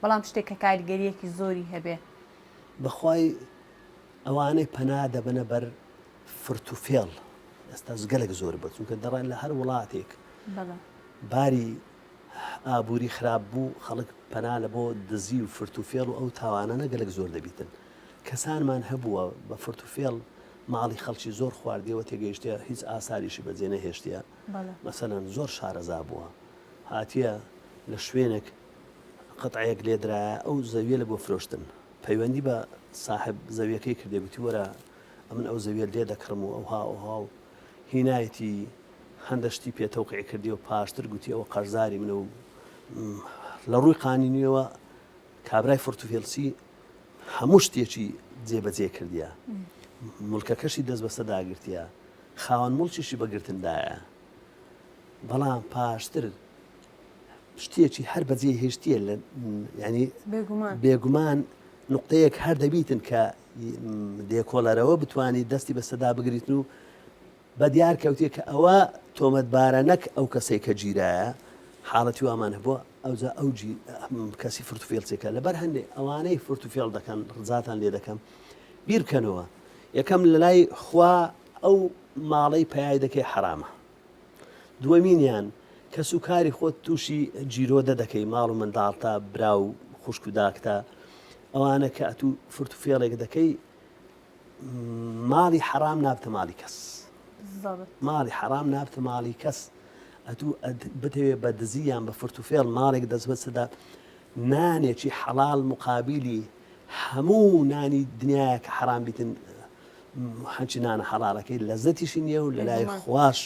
بەڵام شتێک کە کاریگەریەکی زۆری هەبێ بەخوای ئەوانەی پەنا دەبەنە بەر فرت و فێڵ ئێستا گەلک زۆر بە چونکە دەڕێن لە هەر وڵاتێک باری ئابووری خراپ بوو خەڵک پەنا لە بۆ دزی و فرت و فێڵ و ئەو تاوانانە گەلک زۆر دەبیتن. کەسانمان هەبووە بە فرت و فێڵ ماڵی خەڵکی زۆر خواردیەوە تێگەیشتە هیچ ئاساریشی بەجێ نەهێشتە مەسەلەن زۆر شارەزا بووە هاتیە لە شوێنێک قەتعەیەک لێدرایە ئەو زەویە لە بۆ فرۆشتن پەیوەندی بە ساحب زەویەکەی کردێ گوتی وەرە ئەمن ئەو زەویە لێ دەکڕم و ئەوها ئەوها و هینایەتی هەندە شتی پێ تەوقیع کردی و پاشتر گوتی ئەوە قەرزاری منە و لە ڕووی قانونیەوە کابرای فرتوفێلسی هەموو شتێکی جێبەجێ کردیە مڵکەکەشی دەست بەسەدا گرتیە خاوەن مڵکیشی بەگرتندایە بەڵام پاشتر شتێکی هەر بەجێ هێشتیە لە ینی بێگومان نقطەیەک هەر دەبیتن کە لێکۆڵەرەوە بتانی دەستی بەسەدا بگریتن و بە دیار کەوتێ کە ئەوە تۆمەتبارە نەک ئەو کەسێک کە گیرایە حاڵەتی وامان هەبووە ئەوجا ئەو کەسی فرتوفێڵچێکە لەبەر هەندێک ئەوانەی فرتوفێڵ دەکەن ڕزاتان لێ دەکەم بیر بکەنەوە یەکەم لە لای خوا ئەو ماڵەی پەیای دەکەی حەرامە دووەمینیان کەس و کاری خۆت تووشی جیرۆدە دەکەی ماڵ و منداڵتە برا و خوشک و داکتە ئەوانە کە ئەتوو فرت و فێڵێک دەکەی ماڵی حەرام نابتە ماڵی کەس ماڵی حەرام نابتە ماڵی کەس ئەتوو بتەوێ بە دزی یان بە فرت و فێڵ ماڵێک دەست بەسەدا نانێکی حەڵال مقابلی هەموو نانی دنیایە کە حەرام بیتن هەنچی نانە حەڵالەکەی لەزەتیشی نییە و لەلای خواش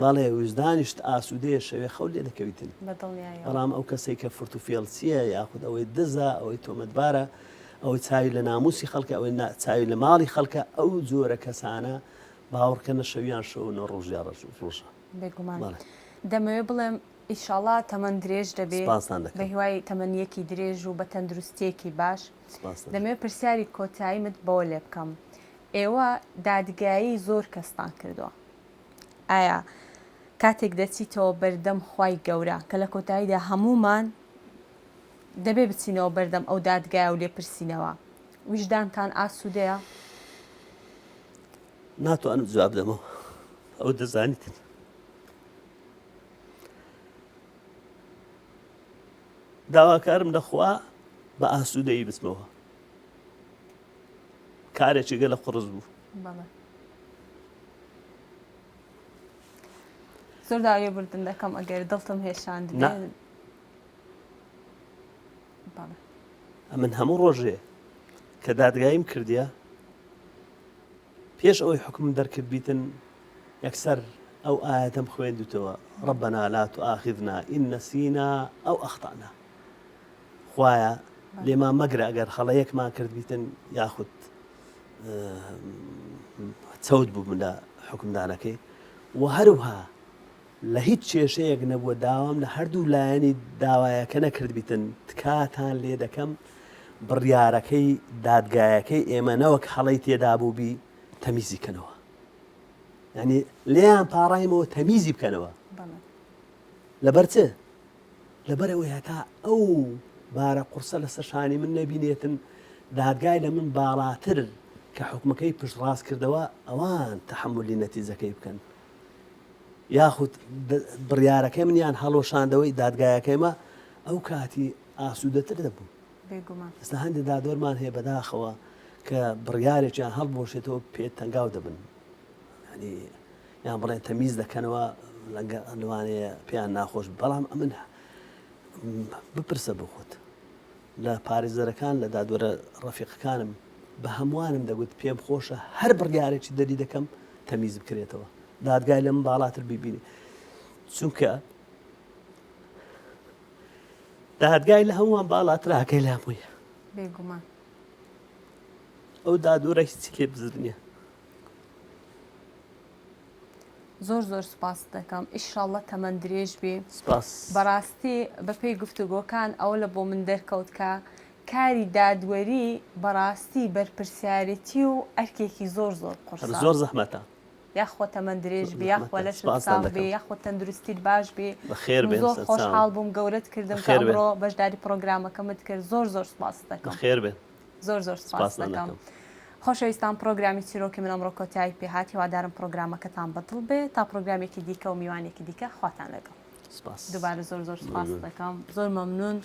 بەڵێ ویژدانیشت ئاسوودەیە شەوێ خەو لێ دەکەویتن بەڵام ئەو کەسێک کە فرت و فێڵچیە یاخود ئەوەی دزە ئەوەی تۆمەتبارە ئەوەی چاوی لە ناموسی خەڵکە ئەوەی چاوی لە ماڵی خەڵکە ئەو جۆرە کەسانە باوەڕکە نە شەویان شەو نە ڕۆژیان ڕۆژە بێگومان دەمەوێ بڵێم ئیشاڵا تەمەن درێژ دەبێ سپاستان دەکەم. بەهیوای تەمەنیەکی درێژ و بە تەندروستیەکی باش. سپاستان دەکەم. دەمەوێ پرسیاری کۆتاییمت بەوە لێ بکەم ئێوە دادگایی زۆر کەستان کردوە ئایا کاتێک دەچیتەوە بەردەم خوای گەورە کە لە کۆتاییدا هەموومان دەبێ بچینەوە بەردەم ئەو دادگایە و لێپرسینەوە ویژدانتان ئاسوودەیە؟ ناتوانم جواب دەمەوە ئەو دەزانیتن. داواکارم لە خوا بە ئاسوودەیی بچمەوە کارێکی گەلە قڕز بوو زۆر داوای بردن دەکەم ئەگەر دڵتم هێشاند ئەمن هەموو ڕۆژێ کە دادگاییم کردیە پێش ئەوەی حوکمم دەرکردبیتن یەکسەر ئەو ئایەتەم خوێندوتەوە، ربنا لا تؤاخذنا ان نسینا او اخطانا، خوایە لێمان مەگرە ئەگەر هەڵەیەکمان کردبیتن یاخود چەوت بووبن لە حوکمدانەکەی و هەروها لە هیچ کێشەیەک نەبووە داوام لە هەردوو لایەنی داوایەکە نەکردبیتن تکاتان لێ دەکەم بڕیارەکەی دادگایەکەی ئێمە نەوەک هەڵەی تێدابووبی تەمیزی کەنەوە یعنی لێیان پاڕایمەوە تەمیزی بکەنەوە لەبەر چ لەبەر ئەوەی هەتا ئەو بارە قورسە لەسەر شانی من نەبینێتن دادگای لە من باڵاتر کە حکومەکەی پشتڕاست کردەوە ئەوان تەحملی نەتیجەکەی بکەن یاخود بڕیارەکەی منیان هەڵوەشاندەوەی دادگایەکەیمە ئەو کاتی ئاسوودەتر دەبوو بێگومان ئێستا هەندێک دادوەرمان هەیە بەداخەوە کە بڕیارێکیان هەڵبۆشێتەوە پێ تەنگاو دەبن ینی یان بڵێن تەمیز دەکەنەوە لەنگە لەوانەیە پێیان ناخۆش بەڵام ئەمن بپرسە بخۆت لە پارێزەرەکان لە دادوەرە ڕەفیقەکانم بە هەمووانم دەگوت پێم خۆشە هەر بڕیارێکی دەری دەکەم تەمیز بکرێتەوە دادگای لەم باڵاتر ببینی چونکە دادگای لە هەمووان باڵاتراکەی لا بووە بێگومان ئەو دادوەرە هیچی لێ بزر نییە زۆر زۆر سوپاست دەکەم ئیشاڵڵە تەمەن درێژ بی. سپاس. بەڕاستی بەپێی گفتوگۆکان ئەوە لە بۆ من دەرکەوت کە کاری دادوەری بەڕاستی بەرپرسیارێتی و ئەرکێکی زۆر زۆر قورسە. زۆر زەحمەتە. یاخوا تەمەن درێژ بی یاخوا لەشت ساغ بی یاخوا تەندروستیت باش بی. بەخێر بێن زۆر خۆشحاڵ بووم گەورەت کردم کە ئەمڕۆ بەشداری پڕۆگرامەکەمت کرد زۆر زۆر سوپاست دەکەم. بەخێر بێن. زۆر زۆر سپاست دەکەم. خۆشەویستان پڕۆگرامی چیرۆکی من ئەمڕۆ کۆتایی پێهات هیوادارم پڕۆگرامەکەتان بەدڵ بێ تا پڕۆگرامێکی دیکە و میوانێکی دیکە خواتان لەگەڵ سپاس دووبارە زۆر زۆر سپاست دەکەم زۆر مەمنون.